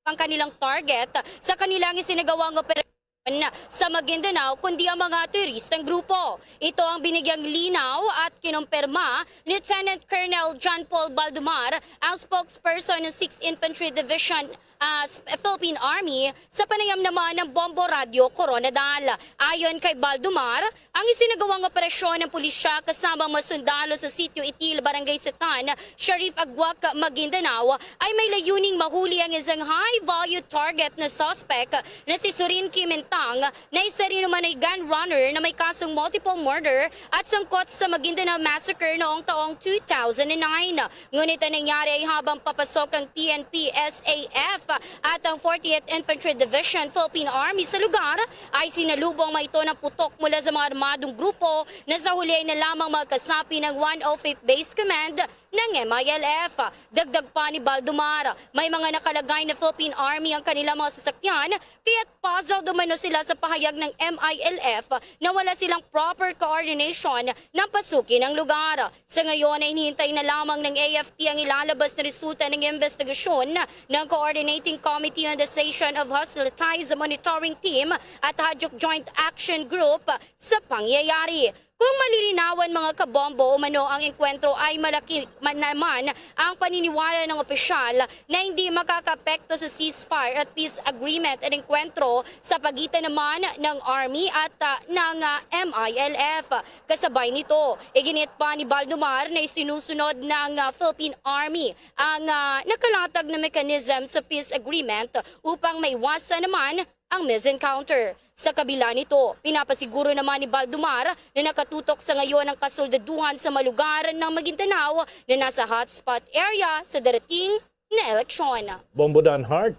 ang kanilang target sa kanilang isinagawang operasyon sa Maguindanao, kundi ang mga teroristang grupo. Ito ang binigyang linaw at kinumpirma ni Lieutenant Colonel John Paul Baldumar, ang spokesperson ng Sixth Infantry Division ah, s- Philippine Army sa panayam naman ng Bombo Radio Coronadal. Ayon kay Baldumar, ang isinagawang operasyon ng pulisya kasama mga sundalo sa Sitio Itil, Barangay Setan, Sharif Aguac, Maguindanao ay may layuning mahuli ang isang high-value target na suspect na si Surin Kimintang, na isa rin naman ay gun runner na may kasong multiple murder at sangkot sa Maguindanao Massacre noong taong two thousand nine. Ngunit ang nangyari ay habang papasok ang P N P S A F at ang forty-eighth Infantry Division Philippine Army sa lugar, ay sinalubong man ito ng putok mula sa mga armadong grupo na sa huli ay na lamang mga kasapi ng one oh fifth Base Command ng M I L F. Dagdag pa ni Baldumar, may mga nakalagay na Philippine Army ang kanilang mga sasakyan, kaya't puzzled umano sila sa pahayag ng M I L F na wala silang proper coordination ng pasukin ang lugar. Sa ngayon ay hinihintay na lamang ng A F P ang ilalabas na resulta ng investigasyon ng Coordinating Committee on the Cessation of Hostile Ties Monitoring Team at Ad Hoc Joint Action Group sa pangyayari. Kung malilinawan, mga kabombo, umano ang engkwentro ay malaki man naman ang paniniwala ng opisyal na hindi makakaapekto sa ceasefire at peace agreement ang engkwentro sa pagitan naman ng Army at ah, ng ah, M I L F. Kasabay nito, iginiit pa ni Baldumar na isinusunod ng ah, Philippine Army ang ah, nakalatag na mechanism sa peace agreement upang maiwasan naman ang misencounter. Sa kabila nito, pinapasiguro naman ni Baldumar na nakatutok sa ngayon ang kasoldaduhan sa mga lugar ng Maguindanao na nasa hotspot area sa darating na eleksyon. Bombo Danhart.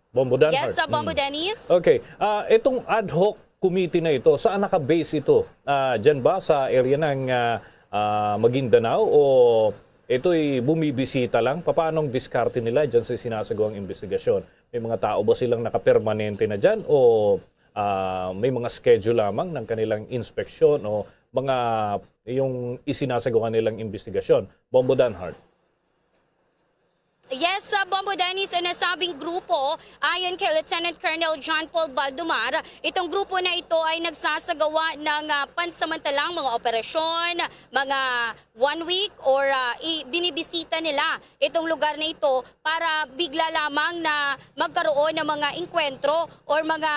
Bombo Danhart. Yes, sa Bombo Mm. Dennis. Okay. Ah, itong ad hoc committee na ito, saan naka-base ito? Ah, diyan ba sa area ng ah, ah, Maguindanao o ito'y bumibisita lang? Paano ang diskarte nila diyan sa sinasagawang investigasyon? May mga tao ba silang nakapermanente na diyan o ah, may mga schedule lamang ng kanilang inspeksyon o mga yung isinasagawa nilang investigasyon? Bombo Danhart. Yes, sa Bombo Dennis, ang nasabing grupo, ayon kay Lieutenant Colonel John Paul Baldumar, itong grupo na ito ay nagsasagawa ng ah, pansamantalang mga operasyon, mga one week, or ah, i- binibisita nila itong lugar na ito para bigla lamang na magkaroon ng mga engkwentro or mga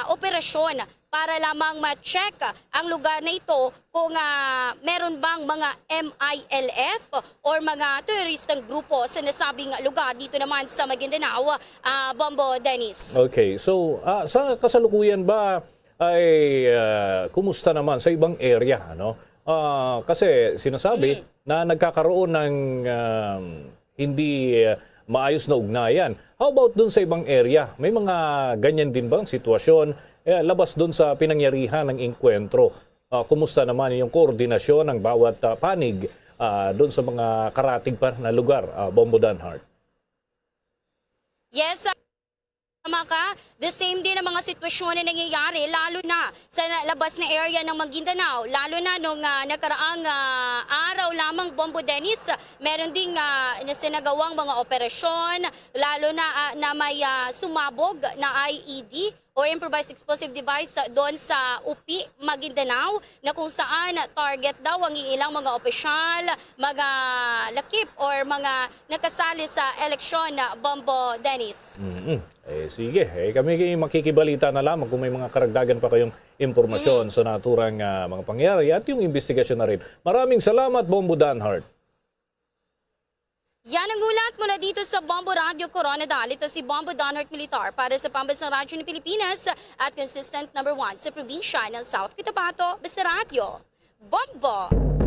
operasyon para lamang ma-check ang lugar na ito kung ah, meron bang mga M I L F or mga teroristang grupo sa nasabing lugar dito naman sa Maguindanao, ah, Bombo Dennis. Okay, so ah, sa kasalukuyan ba ay ah, kumusta naman sa ibang area, ano? Ah, kasi sinasabi na nagkakaroon ng um, hindi ah, maayos na ugnayan. How about dun sa ibang area? May mga ganyan din bang sitwasyon eh, labas dun sa pinangyarihan ng engkwentro? Ah, kumusta naman yung koordinasyon ng bawat ah, panig ah, dun sa mga karatig pa na lugar, ah, Bombo Danhart? Yes, sa- tama ka. The same din ang mga sitwasyon na nangyayari, lalo na sa na- labas na area ng Maguindanao, lalo na nung ah, nakaraang ah, araw lamang, Bombo Dennis, meron ding ah, nasinagawang mga operasyon, lalo na ah, na may ah, sumabog na I E D o improvised explosive device ah, doon sa Upi, Maguindanao, na kung saan target daw ang ilang mga opisyal, mga lakip, or mga nakasali sa eleksyon na, Bombo Dennis. Mm. Eh, sige, eh, kami makikibalita na lamang kung may mga karagdagan pa kayong impormasyon sa naturang ah, mga pangyayari at yung investigasyon na rin. Maraming salamat, Bombo Danhart. Yan ang ulat mula dito sa Bombo Radio Coronadal. Ito si Bombo Donald Militar para sa Pambansang Radyo ng Pilipinas at consistent number one sa probinsya ng South Cotabato. Basta Radyo, Bombo!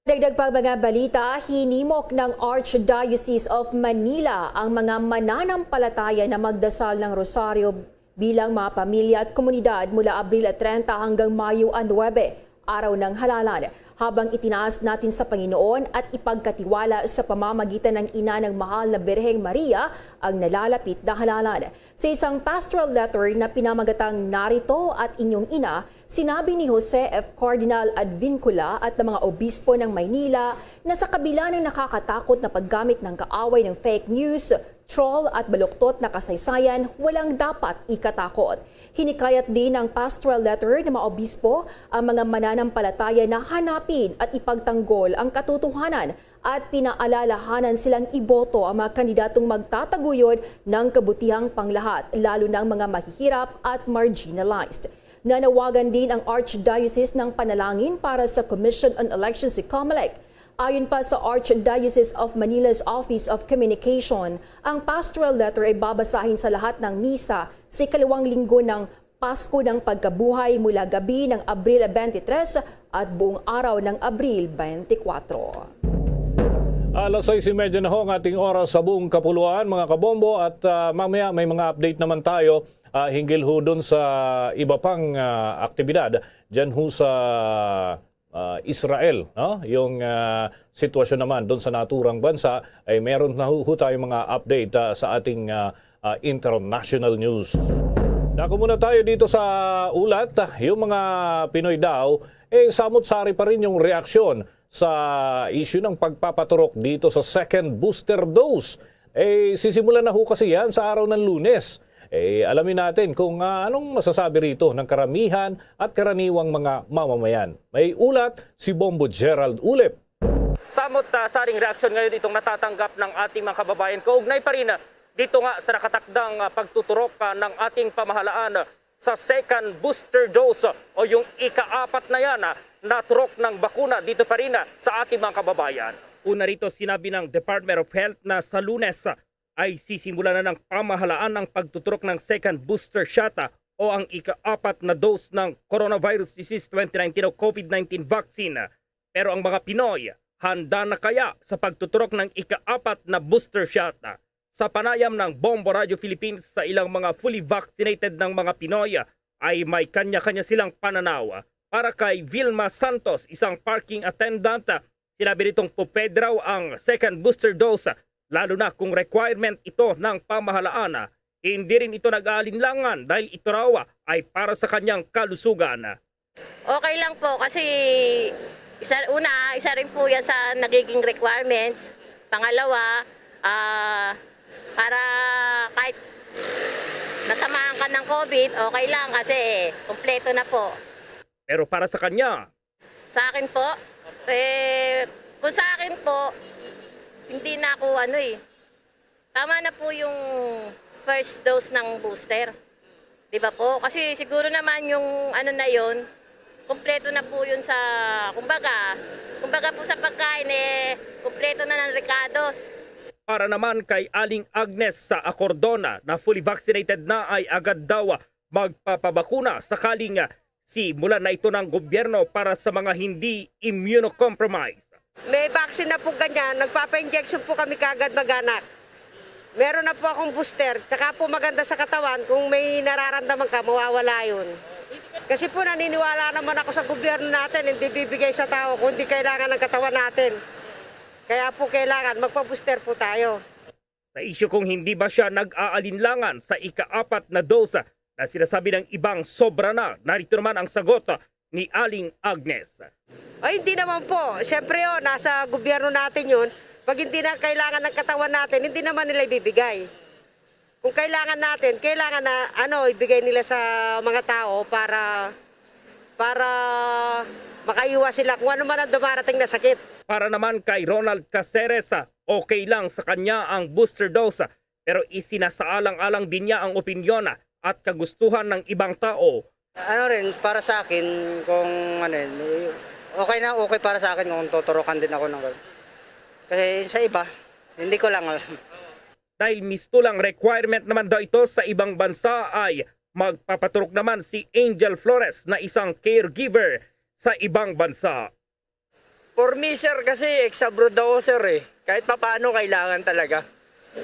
Dagdag pa mga balita, hinimok ng Archdiocese of Manila ang mga mananampalataya na magdasal ng rosaryo bilang mga pamilya at komunidad mula Abril treinta hanggang Mayo nuebe, Araw ng Halalan, habang itinaas natin sa Panginoon at ipagkatiwala sa pamamagitan ng Ina ng Mahal na Birheng Maria ang nalalapit na halalan. Sa isang pastoral letter na pinamagatang Narito at Inyong Ina, sinabi ni Jose F. Cardinal Advincula at ng mga obispo ng Maynila na sa kabila ng nakakatakot na paggamit ng kaaway ng fake news, troll at baluktot na kasaysayan, walang dapat ikatakot. Hinikayat din ng pastoral letter ng mga obispo ang mga mananampalataya na hanapin at ipagtanggol ang katotohanan at pinaalalahanan silang iboto ang mga kandidatong magtataguyod ng kabutihang panglahat, lalo na ang mga mahihirap at marginalized. Nanawagan din ang Archdiocese ng panalangin para sa Commission on Elections, si COMELEC. Ayon pa sa Archdiocese of Manila's Office of Communication, ang pastoral letter ay babasahin sa lahat ng misa sa ikalawang linggo ng Pasko ng Pagkabuhay mula gabi ng Abril twenty-three at buong araw ng Abril twenty-four. Alas sais y media na ho ang ating oras sa buong kapuluan, mga kabombo, at, ah, mamaya may mga update naman tayo, ah, hinggil ho dun sa iba pang, ah, aktibidad dyan ho sa, ah, Israel, no? Yung, ah, sitwasyon naman dun sa naturang bansa, ay meron na ho, ho tayong mga update, ah, sa ating, ah, ah, international news. Dako muna tayo dito sa ulat. Yung mga Pinoy daw, eh, samot-sari pa rin yung reaksyon sa issue ng pagpapaturok dito sa second booster dose. Eh, sisimulan na ho kasi yan sa araw ng Lunes. Eh, alamin natin kung, ah, anong masasabi rito ng karamihan at karaniwang mga mamamayan. May ulat si Bombo Gerald Ulip. Samot, ah, saring reaksyon ngayon itong natatanggap ng ating mga kababayan kaugnay pa rin, ah, dito nga sa nakatakdang, ah, pagtuturok, ah, ng ating pamahalaan, ah, sa second booster dose, ah, o yung ikaapat na yan, ah, na turok ng bakuna dito pa rin, ah, sa ating mga kababayan. Una rito, sinabi ng Department of Health na sa Lunes, ah, ay sisimulan na ng pamahalaan ang pagtuturok ng second booster shot, ah, o ang ikaapat na dose ng coronavirus disease twenty nineteen o COVID nineteen vaccine. Pero ang mga Pinoy, handa na kaya sa pagtuturok ng ikaapat na booster shot? Sa panayam ng Bombo Radio Philippines sa ilang mga fully vaccinated ng mga Pinoy, ay may kanya-kanya silang pananaw. Para kay Vilma Santos, isang parking attendant, sinabi nitong pupwede raw ang second booster dose, lalo na kung requirement ito ng pamahalaan. Hindi rin ito nag-aalinlangan dahil ito raw ay para sa kanyang kalusugan. Okay lang po kasi isa, una, isa rin po yan sa nagiging requirements. Pangalawa, ah, para kahit natamaan ka ng COVID, okay lang kasi kompleto na po. Pero para sa kanya, sa akin po, eh, kung sa akin po, hindi na ako ano eh. Tama na po yung first dose ng booster. Di ba po? Kasi siguro naman yung ano na yon, kompleto na po yun sa, kumbaga, kumbaga po sa pagkain eh, kompleto na ng rekados. Para naman kay Aling Agnes sa Acordona na fully vaccinated na ay agad daw magpapabakuna sakaling simulan na ito ng gobyerno para sa mga hindi immunocompromised. May vaccine na po ganyan, nagpapa-injection po kami kagad mag-anak. Meron na po akong booster, tsaka po maganda sa katawan, kung may nararamdaman ka, mawawala yun. Kasi po naniniwala naman ako sa gobyerno natin, hindi bibigay sa tao kung hindi kailangan ng katawan natin. Kaya po kailangan magpa-booster po tayo. Sa isyu kung hindi ba siya nag-aalinlangan sa ikaapat na dose na sinasabi ng ibang sobra na, narito naman ang sagot ni Aling Agnes. Ay, hindi naman po. Siyempre, oh, nasa gobyerno natin yun. Pag hindi na kailangan ng katawan natin, hindi naman nila ibibigay. Kung kailangan natin, kailangan na, ano, ibigay nila sa mga tao para, para makaiwas sila kung ano man ang dumarating na sakit. Para naman kay Ronald Caceres, okay lang sa kanya ang booster dose, pero isinasaalang-alang din niya ang opinyon at kagustuhan ng ibang tao. Ano rin, para sa akin, kung ano yun, okay na, okay para sa akin kung tuturukan din ako ng ganun. Kasi sa iba, hindi ko lang alam. Dahil mistulang requirement naman daw ito sa ibang bansa, ay magpapaturok naman si Angel Flores na isang caregiver sa ibang bansa. For me, sir, kasi ex-abroad ako, sir, eh. Kahit papaano, kailangan talaga.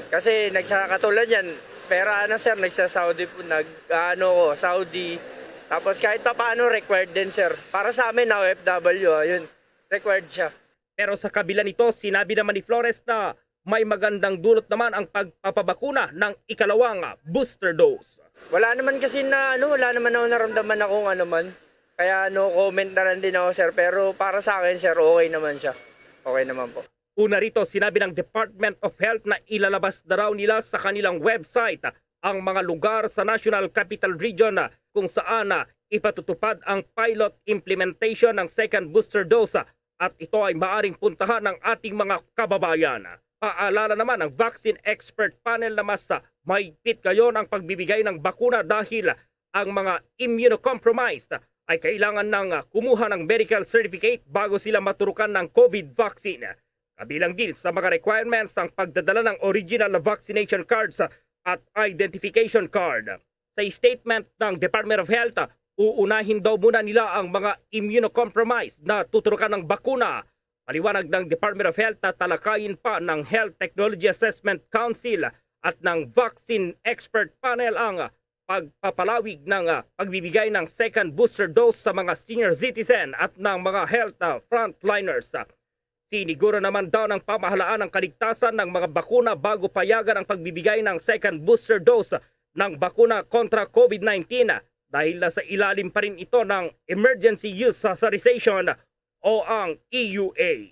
Kasi nagsakatulad yan, pera na, sir, nagsa-Saudi po, nag, ano ko, Saudi. Tapos kahit papaano, required din, sir. Para sa amin, na O F W, ayun, required siya. Pero sa kabila nito, sinabi naman ni Flores na may magandang dulot naman ang pagpapabakuna ng ikalawang booster dose. Wala naman kasi na, ano, wala naman ako naramdaman na kung ano man. Kaya no comment na lang din ako, sir. Pero para sa akin, sir, okay naman siya. Okay naman po. Una rito, sinabi ng Department of Health na ilalabas na raw nila sa kanilang website ang mga lugar sa National Capital Region kung saan ipatutupad ang pilot implementation ng second booster dose, at ito ay maaring puntahan ng ating mga kababayan. Paalala naman ng vaccine expert panel na mas mahigpit ngayon ang pagbibigay ng bakuna dahil ang mga immunocompromised ay kailangan ng kumuha ng medical certificate bago sila maturukan ng COVID vaccine. Kabilang din sa mga requirements ang pagdadala ng original na vaccination cards at identification card. Sa statement ng Department of Health, uunahin daw muna nila ang mga immunocompromised na tuturukan ng bakuna. Paliwanag ng Department of Health na talakayin pa ng Health Technology Assessment Council at ng Vaccine Expert Panel ang pagpapalawig ng, ah, pagbibigay ng second booster dose sa mga senior citizen at ng mga health, ah, frontliners. Siniguro naman daw ng pamahalaan ang kaligtasan ng mga bakuna bago payagan ang pagbibigay ng second booster dose ng bakuna kontra COVID nineteen, ah, dahil nasa ilalim pa rin ito ng Emergency Use Authorization o ang E U A.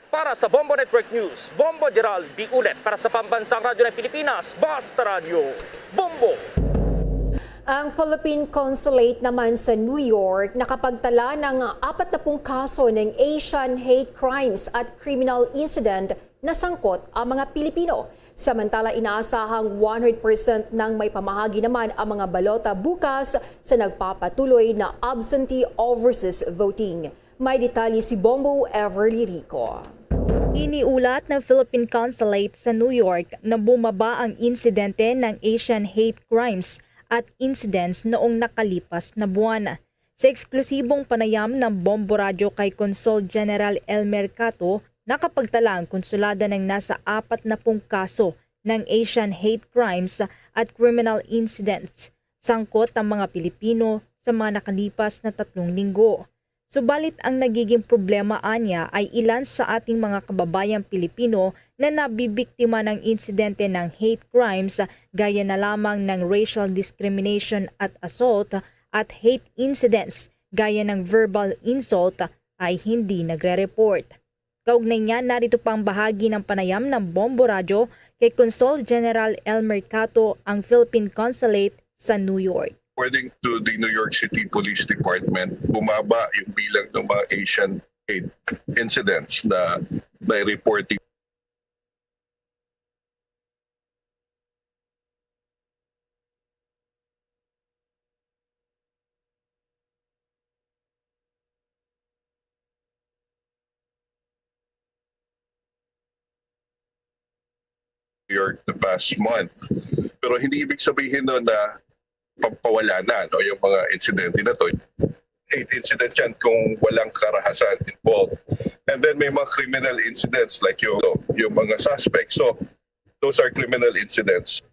Para sa Bombo Network News, Bombo Gerald Diulet. Para sa Pambansang Radyo ng Pilipinas, Basta Radyo, Bombo! Ang Philippine Consulate naman sa New York nakapagtala ng apat na pung kaso ng Asian hate crimes at criminal incident na sangkot ang mga Pilipino. Samantala, inaasahang one hundred percent nang may pamahagi naman ang mga balota bukas sa nagpapatuloy na absentee overseas voting. May detalye si Bombo Everly Rico. Iniulat ng Philippine Consulate sa New York na bumaba ang insidente ng Asian hate crimes at incidents noong nakalipas na buwan. Sa eksklusibong panayam ng Bombo Radyo kay Consul General Elmer Cato, nakapagtala ang konsulada ng nasa apat na pung kaso ng Asian hate crimes at criminal incidents sangkot ang mga Pilipino sa mga nakalipas na tatlong linggo. Subalit ang nagiging problema anya ay ilan sa ating mga kababayang Pilipino na nabibiktima ng insidente ng hate crimes gaya na lamang ng racial discrimination at assault at hate incidents gaya ng verbal insult ay hindi nagre-report. Kaugnay niya, narito pa ang bahagi ng panayam ng Bombo Radyo kay Consul General Elmer Cato, ang Philippine Consulate sa New York. According to the New York City Police Department, bumaba yung bilang ng mga Asian hate incidents na na-report. York the past month. Pero hindi ibig sabihin nun na pawala na, no, yung mga insidente na to. Hate incident yan kung walang karahasan involved. And then may mga criminal incidents like yung, yung mga suspects. So, those are criminal incidents.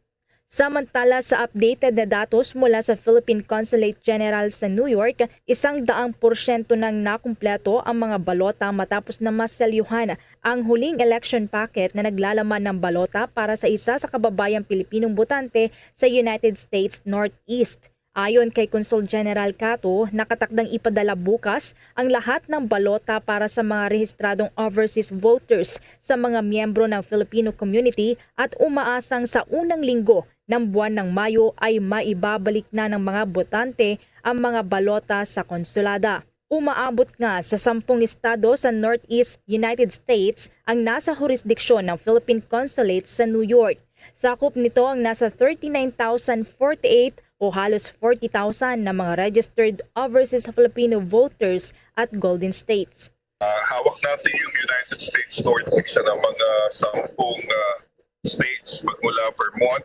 Samantala, sa updated na datos mula sa Philippine Consulate General sa New York, isang daang porsyento nang nakumpleto ang mga balota matapos na maselyuhan ang huling election packet na naglalaman ng balota para sa isa sa kababayang Pilipinong botante sa United States Northeast. Ayon kay Consul General Cato, nakatakdang ipadala bukas ang lahat ng balota para sa mga rehistradong overseas voters sa mga miyembro ng Filipino community at umaasang sa unang linggo ng buwan ng Mayo ay maibabalik na ng mga botante ang mga balota sa konsulada. Umaabot nga sa sampung estado sa Northeast United States ang nasa hurisdiksyon ng Philippine Consulate sa New York. Sakop nito ang nasa thirty-nine thousand forty-eight o halos forty thousand na mga registered overseas Filipino voters at Golden States. Ah, hawak natin yung United States Northeast, sa mga sampung, ah, states, magmula Vermont,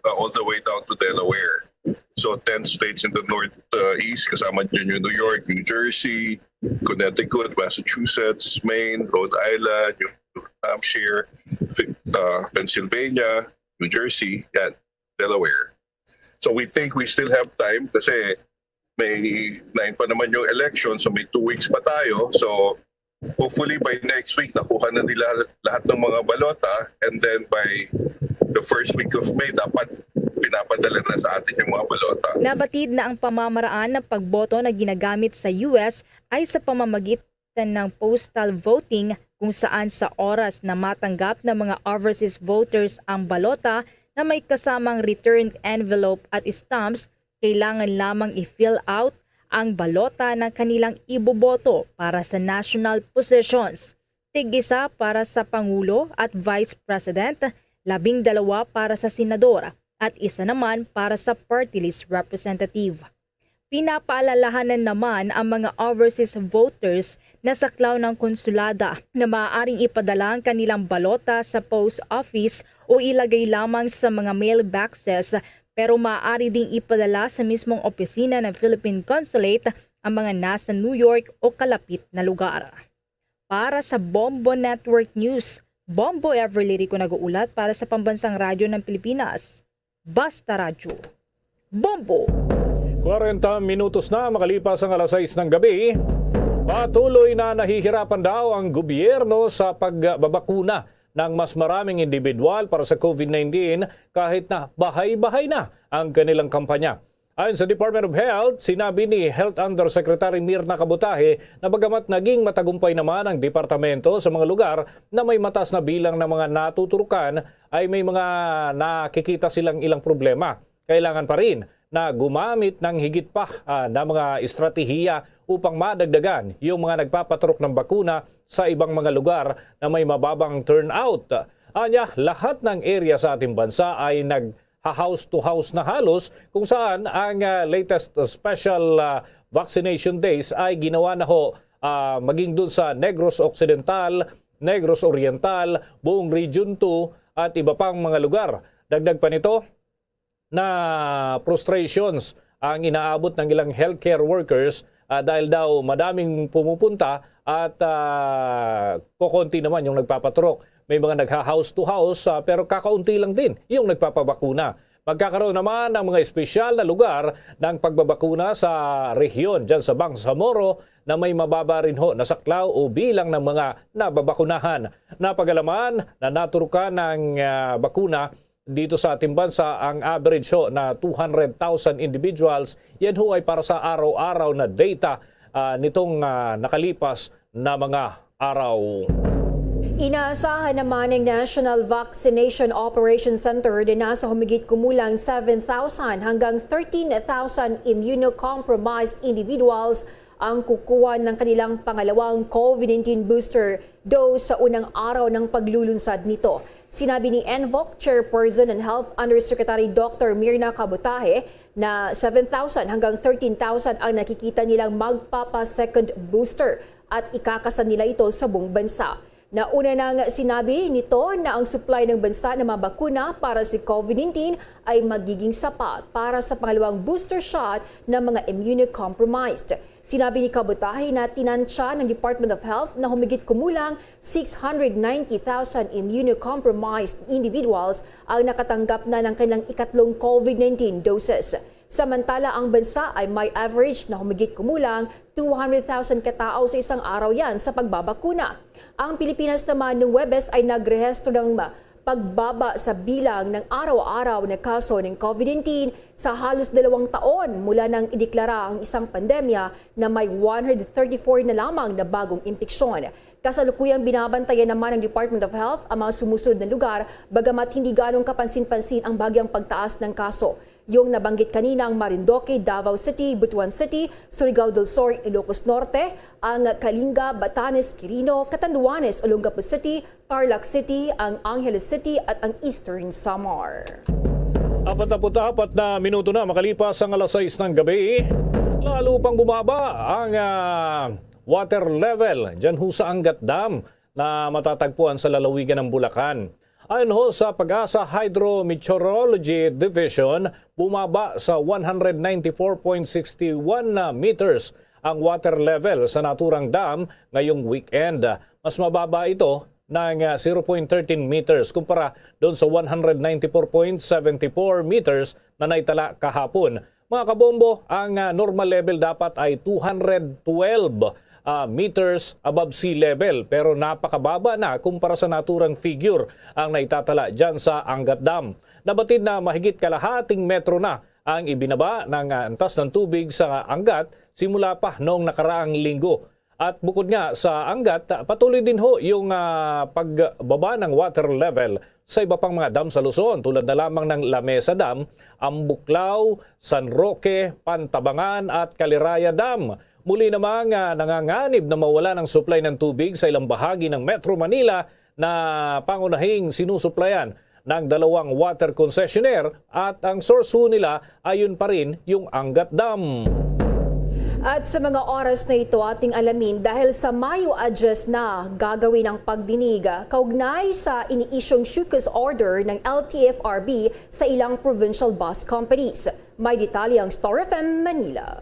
uh, all the way down to Delaware. So, ten states in the north, uh, east, kasama dyan yung New York, New Jersey, Connecticut, Massachusetts, Maine, Rhode Island, New Hampshire, Fi- uh, Pennsylvania, New Jersey, yan, Delaware. So we think we still have time kasi may nine pa naman yung election, so may two weeks pa tayo. So hopefully by next week, nakuha na nila lahat ng mga balota, and then by the first week of May, dapat pinapadala na sa atin yung mga balota. Nabatid na ang pamamaraan ng pagboto na ginagamit sa U S ay sa pamamagitan ng postal voting, kung saan sa oras na matanggap ng mga overseas voters ang balota na may kasamang returned envelope at stamps, kailangan lamang i-fill out ang balota ng kanilang iboboto para sa national positions, tig-isa para sa Pangulo at Vice President, labing dalawa para sa Senador, at isa naman para sa party list representative. Pinapaalalahanan naman ang mga overseas voters na saklaw ng konsulada na maaaring ipadala ang kanilang balota sa post office o ilagay lamang sa mga mailboxes, pero maaari ding ipadala sa mismong opisina ng Philippine Consulate ang mga nasa New York o kalapit na lugar. Para sa Bombo Network News, Bombo Everly Rico nag-uulat para sa Pambansang Radyo ng Pilipinas, Basta Radyo. Bombo! Kwarenta minutos na makalipas ang alas sais ng gabi, patuloy na nahihirapan daw ang gobyerno sa pagbabakuna ng mas maraming individual para sa COVID nineteen kahit na bahay-bahay na ang kanilang kampanya. Ayon sa Department of Health, sinabi ni Health Undersecretary Mirna Kabutahe na bagamat naging matagumpay naman ang departamento sa mga lugar na may mataas na bilang ng mga natuturukan, ay may mga nakikita silang ilang problema. Kailangan pa rin na gumamit ng higit pa ah, na mga estratehiya upang madagdagan yung mga nagpapaturok ng bakuna sa ibang mga lugar na may mababang turnout. Anya, lahat ng area sa ating bansa ay nag house to house na halos, kung saan ang ah, latest special ah, vaccination days ay ginawa na ho ah, maging dun sa Negros Occidental, Negros Oriental, buong Region two at iba pang mga lugar. Dagdag pa nito, na frustrations ang inaabot ng ilang healthcare workers ah, dahil daw madaming pumupunta at ah, kokonti naman yung nagpapaturok. May mga nagha-house to house ah, pero kakaunti lang din yung nagpapabakuna. Magkakaroon naman ng mga espesyal na lugar ng pagbabakuna sa rehiyon dyan sa Bangsamoro na may mababa rin ho na saklaw o bilang ng mga nababakunahan. Napagalaman na naturukan ng ah, bakuna dito sa ating bansa ang average ho na two hundred thousand individuals. Yan ho ay para sa araw-araw na data ah, nitong ah, nakalipas na mga araw. Inaasahan naman ng National Vaccination Operation Center na nasa humigit kumulang seven thousand hanggang thirteen thousand immunocompromised individuals ang kukuha ng kanilang pangalawang COVID nineteen booster dose sa unang araw ng paglulunsad nito. Sinabi ni ENVOC Chairperson and Health Undersecretary Doctor Mirna Kabutahe na seven thousand hanggang thirteen thousand ang nakikita nilang magpapa-second booster at ikakasa nila ito sa buong bansa. Nauna nang sinabi nito na ang supply ng bansa ng mga bakuna para sa COVID nineteen ay magiging sapat para sa pangalawang booster shot ng mga immunocompromised. Sinabi ni Kabutahe na tinansya ng Department of Health na humigit kumulang six hundred ninety thousand immunocompromised individuals ang nakatanggap na ng kanilang ikatlong COVID nineteen doses. Samantala, ang bansa ay may average na humigit kumulang two hundred thousand katao sa isang araw yan sa pagbabakuna. Ang Pilipinas naman nung Webes ay nagrehistro ng ma- pagbaba sa bilang ng araw-araw na kaso ng COVID nineteen sa halos dalawang taon mula nang ideklara ang isang pandemya na may one hundred thirty-four na lamang na bagong impeksyon. Kasalukuyang binabantayan naman ng Department of Health ang mga sumusunod na lugar, bagamat hindi ganong kapansin-pansin ang bagyang pagtaas ng kaso. Yung nabanggit kanina ang Marindoque, Davao City, Butuan City, Surigao del Sur, Ilocos Norte, ang Kalinga, Batanes, Quirino, Catanduanes, Olongapo City, Tarlac City, ang Angeles City at ang Eastern Samar. Apat na apat na minuto na makalipas ang alas sais ng gabi, lalo pang bumaba ang ah, water level dyan ho sa Angat Dam na matatagpuan sa lalawigan ng Bulacan. Ayon ho sa PAGASA Hydrometeorology Division, bumaba sa one hundred ninety-four point six one meters ang water level sa naturang dam ngayong weekend. Mas mababa ito ng, ah, zero point thirteen meters kumpara doon sa one hundred ninety-four point seven four meters na naitala kahapon. Mga kabombo, ang, ah, normal level dapat ay two hundred twelve, ah, meters above sea level, pero napakababa na kumpara sa naturang figure ang naitatala dyan sa Angat Dam. Nabatid na mahigit kalahating metro na ang ibinaba ng, ah, antas ng tubig sa Angat simula pa noong nakaraang linggo. At bukod nga sa Angat, patuloy din ho yung, ah, pagbaba ng water level sa iba pang mga dam sa Luzon, tulad na lamang ng Lamesa Dam, Ambuklao, San Roque, Pantabangan at Caliraya Dam. Muli namang, ah, nanganganib na mawala ng supply ng tubig sa ilang bahagi ng Metro Manila na pangunahing sinusuplayan ng dalawang water concessionaire, at ang source ho nila ayon pa rin yung Angat Dam. At sa mga oras na ito, ating alamin, dahil sa Mayo a diyes na gagawin ang pagdinig kaugnay sa iniisyong show cause order ng L T F R B sa ilang provincial bus companies. May detalye ang Star F M Manila.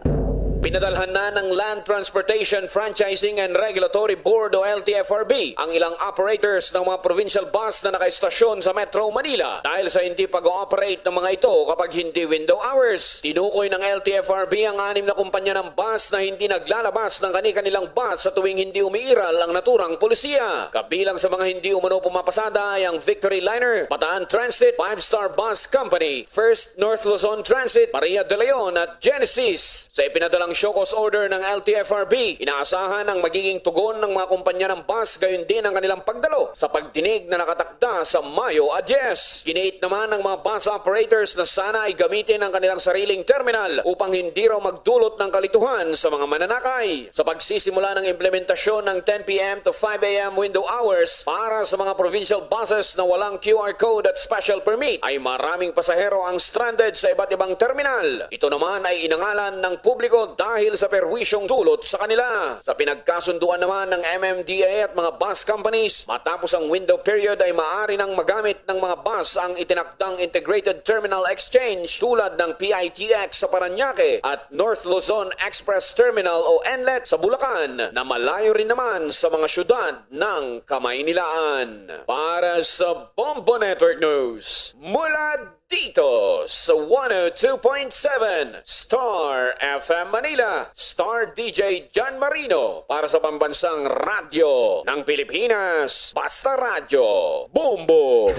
Pinadalhan na ng Land Transportation Franchising and Regulatory Board o L T F R B ang ilang operators ng mga provincial bus na nakaistasyon sa Metro Manila dahil sa hindi pag-ooperate ng mga ito kapag hindi window hours. Tinukoy ng L T F R B ang anim na kumpanya ng bus na hindi naglalabas ng kani-kanilang bus sa tuwing hindi umiiral ang naturang polisiya. Kabilang sa mga hindi umano pumapasada ay ang Victory Liner, Bataan Transit, Five Star Bus Company, First North Luzon Transit, Maria de Leon at Genesis. Sa ipinadalang show cause order ng L T F R B, inaasahan ang magiging tugon ng mga kumpanya ng bus, gayon din ang kanilang pagdalo sa pagdinig na nakatakda sa Mayo a diyes. Giniit naman ng mga bus operators na sana ay gamitin ang kanilang sariling terminal upang hindi raw magdulot ng kalituhan sa mga mananakay. Sa pagsisimula ng implementasyon ng ten P M to five A M window hours para sa mga provincial buses na walang Q R code at special permit, ay maraming pasahero ang stranded sa iba't ibang terminal. Ito naman ay inangalan ng publiko dahil sa perwisyong dulot sa kanila. Sa pinagkasunduan naman ng M M D A at mga bus companies, matapos ang window period ay maaari nang magamit ng mga bus ang itinakdang Integrated Terminal Exchange tulad ng P I T X sa Parañaque at North Luzon Express Terminal o ENLET sa Bulacan, na malayo rin naman sa mga syudad ng Kamaynilaan. Para sa Bombo Network News, mula dito sa one oh two point seven Star F M Manila, Star D J John Marino para sa Pambansang Radyo ng Pilipinas, Basta Radyo, Bombo!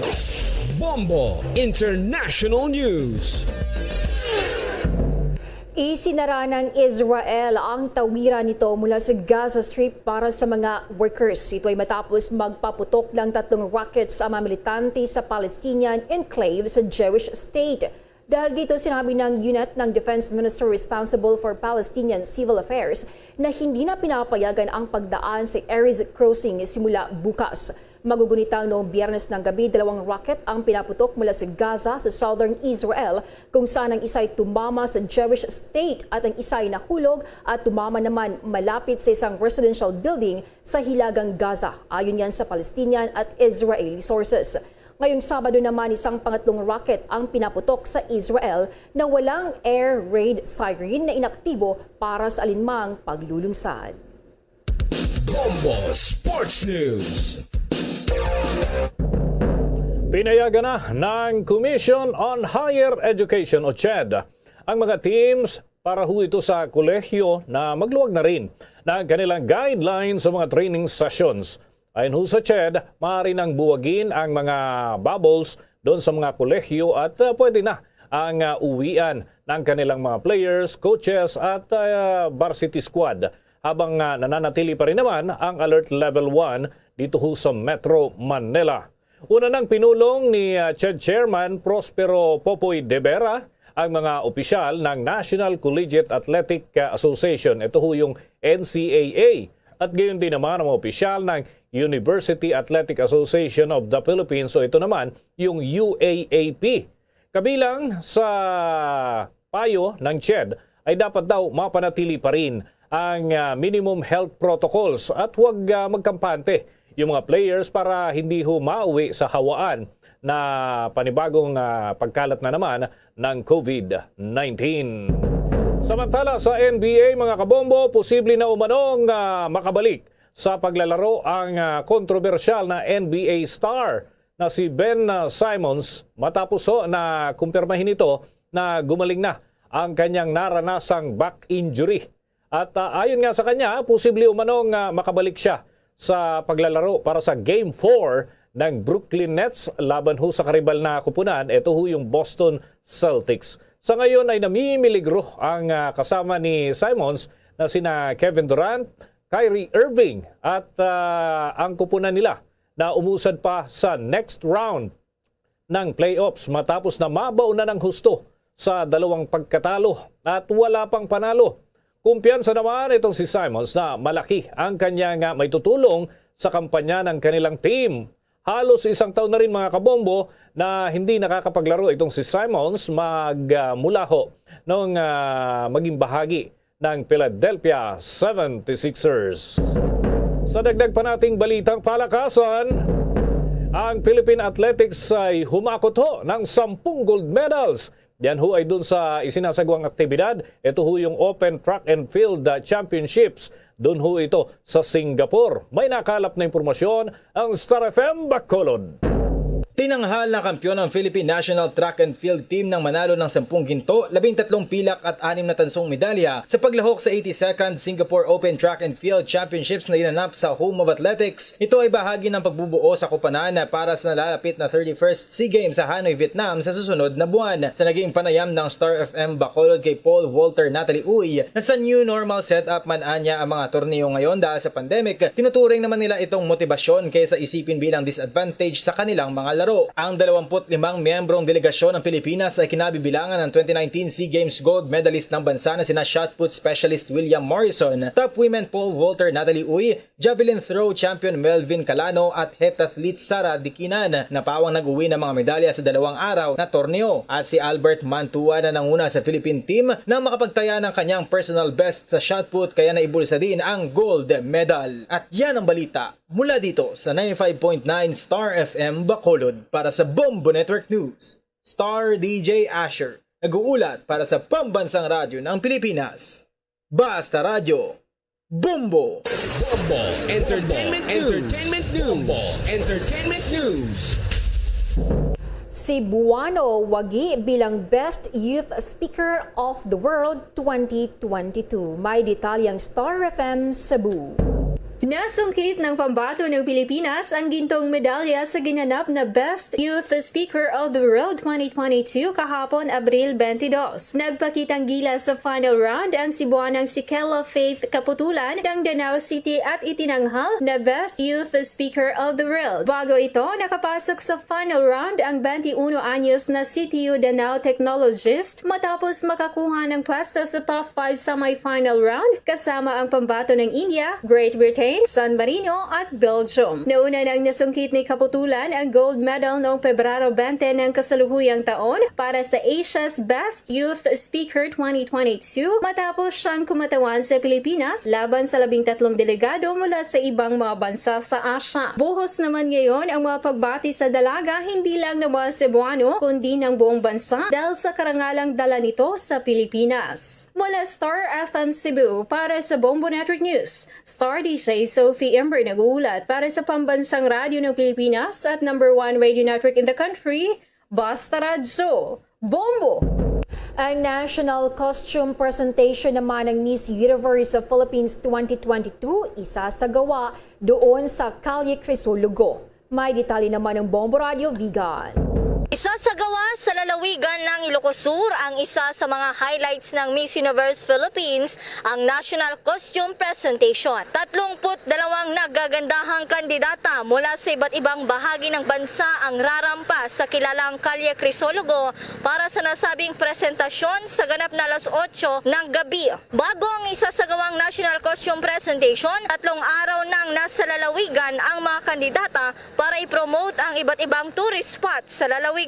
Bombo International News. Isinara ng Israel ang tawiran nito mula sa Gaza Strip para sa mga workers. Ito ay matapos magpaputok ng tatlong rockets ang mga militante sa Palestinian enclave sa Jewish state. Dahil dito, sinabi ng unit ng defense minister responsible for Palestinian civil affairs na hindi na pinapayagan ang pagdaan sa Erez Crossing simula bukas. Magugunitang noong Biyernes ng gabi, dalawang rocket ang pinaputok mula sa Gaza sa southern Israel, kung saan ang isa ay tumama sa Jewish state at ang isa ay nahulog at tumama naman malapit sa isang residential building sa Hilagang Gaza. Ayon yan sa Palestinian at Israeli sources. Ngayong Sabado naman, isang pangatlong rocket ang pinaputok sa Israel na walang air raid siren na inaktibo para sa alinmang paglulunsad. Bombo Sports News. Pinayagan na ng Commission on Higher Education o CHED ang mga teams para ho ito sa kolehiyo na magluwag na rin ng kanilang guidelines sa mga training sessions. Ayon ho sa CHED, maaari nang buwagin ang mga bubbles doon sa mga kolehiyo at, ah, pwede na ang, ah, uwian ng kanilang mga players, coaches at, ah, varsity squad, habang, ah, nananatili pa rin naman ang Alert Level one dito ho sa Metro Manila. Una nang pinulong ni, ah, CHED Chairman Prospero Popoy de Vera ang mga opisyal ng National Collegiate Athletic, ah, Association. Ito ho yung N C A A. At gayon din naman ang mga opisyal ng University Athletic Association of the Philippines, o ito naman yung U A A P. Kabilang sa payo ng CHED ay dapat daw mapanatili pa rin ang, ah, minimum health protocols at huwag, ah, magkampante yung mga players para hindi ho mauwi sa hawaan na panibagong, ah, pagkalat na naman ng COVID nineteen. Samantala sa N B A, mga kabombo, posible na umanong ah, makabalik sa paglalaro ang ah, kontrobersyal na N B A star na si Ben ah, Simmons matapos ho na kumpirmahin nito na gumaling na ang kanyang naranasang back injury. At ah, ayon nga sa kanya, posible umanong ah, makabalik siya sa paglalaro para sa Game four ng Brooklyn Nets laban ho sa karibal na kupunan, ito ho yung Boston Celtics. Sa ngayon ay namimiligro ang ah, kasama ni Simmons na sina Kevin Durant, Kyrie Irving at ah, ang kupunan nila na umusad pa sa next round ng playoffs matapos na mabaw na ng husto sa dalawang pagkatalo at wala pang panalo. Kumpiyansa naman itong si Simmons na malaki ang kanyang ah, maitutulong sa kampanya ng kanilang team. Halos isang taon na rin, mga kabombo, na hindi nakakapaglaro itong si Simmons mag ah, mula ho nung ah, maging bahagi ng Philadelphia seventy-sixers. Sa dagdag pa nating balitang palakasan, ang Philippine Athletics ay humakot ho ng sampung gold medals. Yan ho ay dun sa isinasagwang aktibidad. Ito ho yung Open Track and Field ah, Championships. Dun ho ito sa Singapore. May nakalap na impormasyon ang Star F M Bacolod. Tinanghal na kampiyon ang Philippine National Track and Field Team nang manalo ng sampung ginto, labing tatlong pilak at anim na tansong medalya sa paglahok sa eighty-second Singapore Open Track and Field Championships na ginanap sa Home of Athletics. Ito ay bahagi ng pagbubuo sa koponan para sa nalalapit na thirty-first SEA Games sa Hanoi, Vietnam sa susunod na buwan. Sa naging panayam ng Star F M Bacolod kay Paul Walter Natalie Uy, na sa new normal setup man anya ang mga torneo ngayon dahil sa pandemic, tinuturing naman nila itong motibasyon kaysa isipin bilang disadvantage sa kanilang mga laro. Ang dalawampu't limang miyembrong delegasyon ng Pilipinas ay kinabibilangan ng twenty nineteen SEA Games gold medalist ng bansa na sina shot put specialist William Morrison, top women pole vaulter Natalie Uy, javelin throw champion Melvin Calano at hetathlete Sara Dikinan. Napawang nag-uwi ng mga medalya sa dalawang araw na torneo. At si Albert Mantua na nanguna sa Philippine team na makapagtaya ng kanyang personal best sa shot put, kaya naibulsa din ang gold medal. At yan ang balita mula dito sa ninety-five point nine Star F M Bacolod. Para sa Bombo Network News, Star D J Asher, nag-uulat para sa Pambansang Radyo ng Pilipinas. Basta Radyo, Bombo! Bombo Entertainment News. Entertainment News. Bombo Entertainment News. Cebuano wagi bilang Best Youth Speaker of the World twenty twenty-two. May detalye ang Star F M Cebu. Nasungkit ng pambato ng Pilipinas ang gintong medalya sa ginanap na Best Youth Speaker of the World twenty twenty-two kahapon, Abril twenty-two. Nagpakitang gilas sa final round ang Cebuanang si Kella Faith Kaputulan ng Danao City at itinanghal na Best Youth Speaker of the World. Bago ito, nakapasok sa final round ang twenty-one anyos na C T U Danao technologist matapos makakuha ng pwesto sa top five semifinal round kasama ang pambato ng India, Great Britain, San Marino at Belgium. Nauna nang nasungkit ni Kaputulan ang gold medal noong Pebrero twenty ng kasalukuyang taon para sa Asia's Best Youth Speaker twenty twenty-two matapos siyang kumatawan sa Pilipinas laban sa labing tatlong delegado mula sa ibang mga bansa sa Asia. Buhos naman ngayon ang mga pagbati sa dalaga, hindi lang ng mga Cebuano, kundi ng buong bansa dahil sa karangalang dala nito sa Pilipinas. Mula Star F M Cebu, para sa Bombo Network News, Star D J Sophie Ember nag-uulat para sa Pambansang Radyo ng Pilipinas at number one radio network in the country, Basta Radyo, Bombo! Ang National Costume Presentation naman ng Miss Universe of Philippines twenty twenty-two isasagawa doon sa Calle Crisologo. May detalye naman ang Bombo Radyo Vigan. Isasagawa sa lalawigan ng Ilocos Sur ang isa sa mga highlights ng Miss Universe Philippines, ang National Costume Presentation. Tatlongput dalawang nagagandahang kandidata mula sa iba't ibang bahagi ng bansa ang rarampa sa kilalang Calle Crisologo para sa nasabing presentasyon sa ganap na alas otso ng gabi. Bago ang isasagawang National Costume Presentation, tatlong araw nang nasa lalawigan ang mga kandidata para i-promote ang iba't ibang tourist spots sa lalawigan.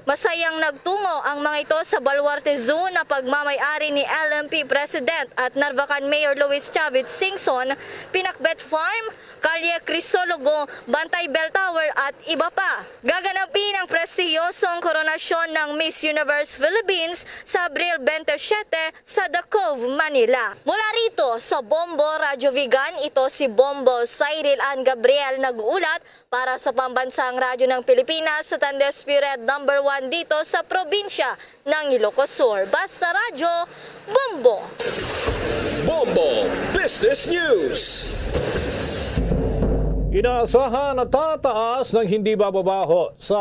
Masayang nagtungo ang mga ito sa Baluarte Zoo na pagmamay-ari ni L M P President at Narvacan Mayor Luis Chavit Singson, Pinakbet Farm, Kalye Crisologo, Bantay Bell Tower at iba pa. Gaganapin ang prestihiyosong koronasyon ng Miss Universe Philippines sa Abril twenty-seven sa The Cove, Manila. Mula rito sa Bombo Radyo Vigan, ito si Bombo Cyril Ann Gabriel nag-uulat para sa Pambansang Radyo ng Pilipinas sa Tanders Spirit number one dito sa probinsya ng Ilocos Sur. Basta Radyo, Bombo! Bombo Business News. Inaasahan na tataas ng hindi bababaho sa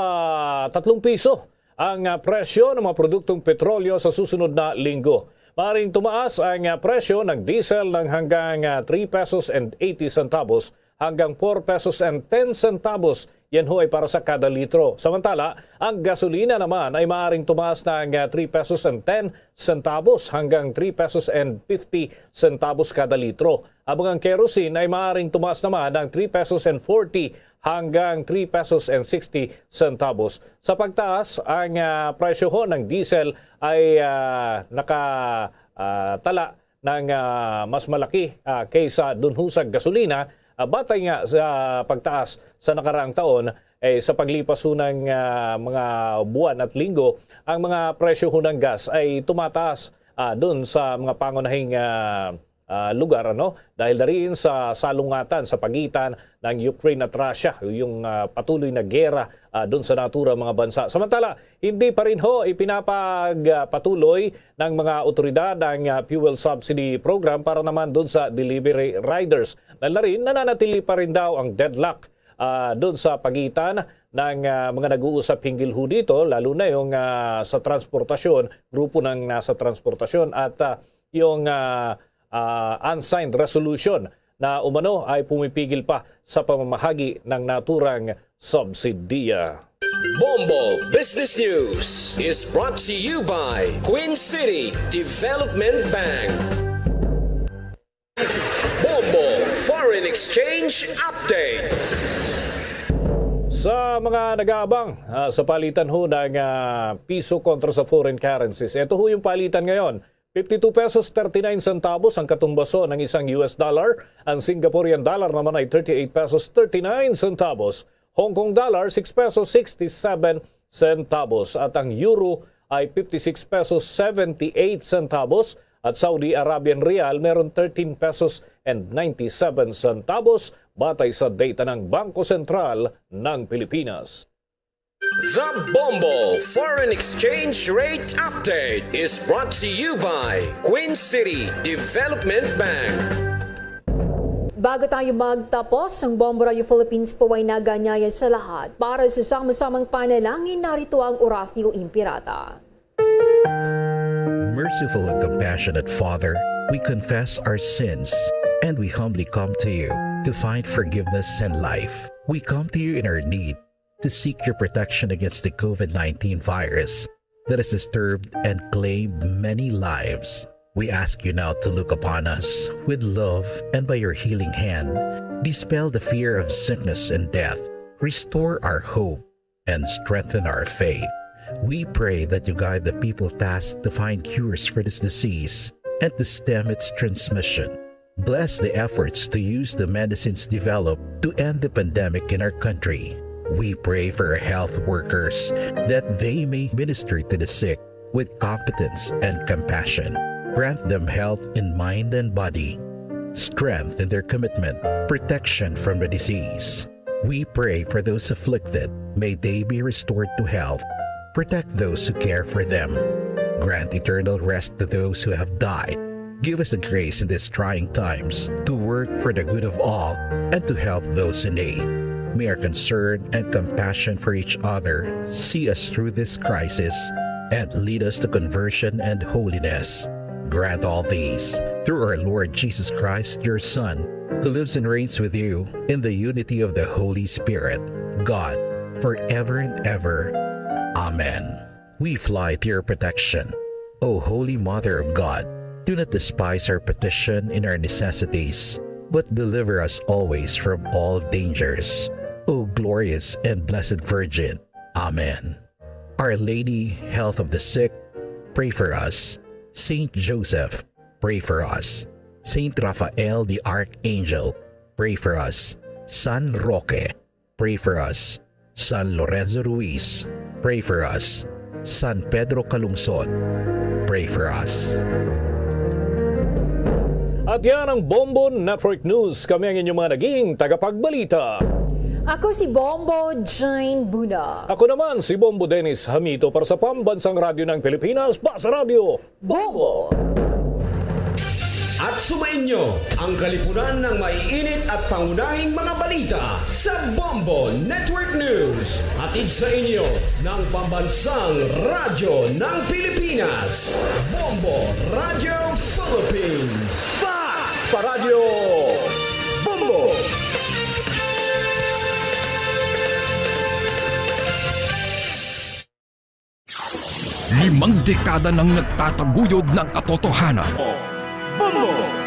tatlong piso ang ah, presyo ng mga produktong petrolyo sa susunod na linggo. Maring tumaas ang ah, presyo ng diesel ng hanggang ah, three pesos and eighty centavos hanggang four pesos and ten centavos. Yan ho ay para sa kada litro. Samantala, ang gasolina naman ay maaring tumaas ng ah, three pesos and ten centavos hanggang three pesos and fifty centavos kada litro. Habang ang kerosene ay maaring tumaas naman ng three pesos and forty hanggang three pesos and sixty centavos. Sa pagtaas, ang ah, presyo ho ng diesel ay ah, naka ah, tala ng ah, mas malaki ah, kaysa dun ho sa gasolina, ah, batay nga sa pagtaas sa nakaraang taon, eh, sa paglipas ho ng ah, mga buwan at linggo, ang mga presyo ho ng gas ay tumataas ah, dun sa mga pangunahing ah, ah, lugar, ano, dahil na rin sa salungatan sa pagitan ng Ukraine at Russia, yung ah, patuloy na gera ah, dun sa naturang mga bansa. Samantala, hindi pa rin ho ipinapagpatuloy ng mga otoridad ang ah, fuel subsidy program para naman dun sa delivery riders. Dahil na rin, nananatili pa rin daw ang deadlock ah, dun sa pagitan ng ah, mga nag-uusap hinggil ho dito, lalo na yung ah, sa transportasyon, grupo ng nasa transportasyon at ah, yung ah, ah, unsigned resolution na umano ay pumipigil pa sa pamamahagi ng naturang subsidiya. Bombo Business News is brought to you by Queen City Development Bank. Bombo Foreign Exchange Update. Sa mga nag-aabang ah, sa palitan ho ng ah, piso kontra sa foreign currencies, ito ho yung palitan ngayon. Fifty-two pesos thirty-nine centavos ang katumbaso ng isang U S dollar. Ang Singaporean dollar naman ay thirty-eight pesos thirty-nine centavos. Hong Kong dollar, six pesos sixty-seven centavos. At ang euro ay fifty-six pesos seventy-eight centavos. At Saudi Arabian rial, meron thirteen pesos and ninety-seven centavos, batay sa data ng Bangko Sentral ng Pilipinas. The Bombo Foreign Exchange Rate Update is brought to you by Queen City Development Bank. Bago tayo magtapos, ang Bombo Radio Philippines po ay naganyaya sa lahat. Para sa sama-samang panalangin, narito ang Oratio Imperata. Merciful and compassionate Father, we confess our sins and we humbly come to you to find forgiveness and life. We come to you in our need to seek your protection against the COVID nineteen virus that has disturbed and claimed many lives. We ask you now to look upon us with love and by your healing hand, dispel the fear of sickness and death, restore our hope, and strengthen our faith. We pray that you guide the people tasked to find cures for this disease and to stem its transmission. Bless the efforts to use the medicines developed to end the pandemic in our country. We pray for our health workers that they may minister to the sick with competence and compassion. Grant them health in mind and body, strength in their commitment, protection from the disease. We pray for those afflicted. May they be restored to health. Protect those who care for them. Grant eternal rest to those who have died. Give us the grace in these trying times to work for the good of all and to help those in need. May our concern and compassion for each other see us through this crisis and lead us to conversion and holiness. Grant all these through our Lord Jesus Christ, your Son, who lives and reigns with you in the unity of the Holy Spirit, God, forever and ever. Amen. We fly to your protection, O Holy Mother of God. Do not despise our petition in our necessities, but deliver us always from all dangers, O glorious and blessed Virgin. Amen. Our Lady, Health of the Sick, pray for us. Saint Joseph, pray for us. Saint Raphael the Archangel, pray for us. San Roque, pray for us. San Lorenzo Ruiz, pray for us. San Pedro Calungsod, pray for us. At yan ang Bombo Network News. Kami ang inyong mga naging tagapagbalita. Ako si Bombo Jane Buna. Ako naman si Bombo Dennis Hamito para sa Pambansang Radyo ng Pilipinas, Basa Radyo. Bombo! At sumainyo ang kalipunan ng maiinit at pangunahing mga balita sa Bombo Network News. Hatid sa inyo ng Pambansang Radyo ng Pilipinas, Bombo Radio Philippines. Fact pa Radyo Bombo! Limang dekada nang nagtataguyod ng katotohanan. Bombo!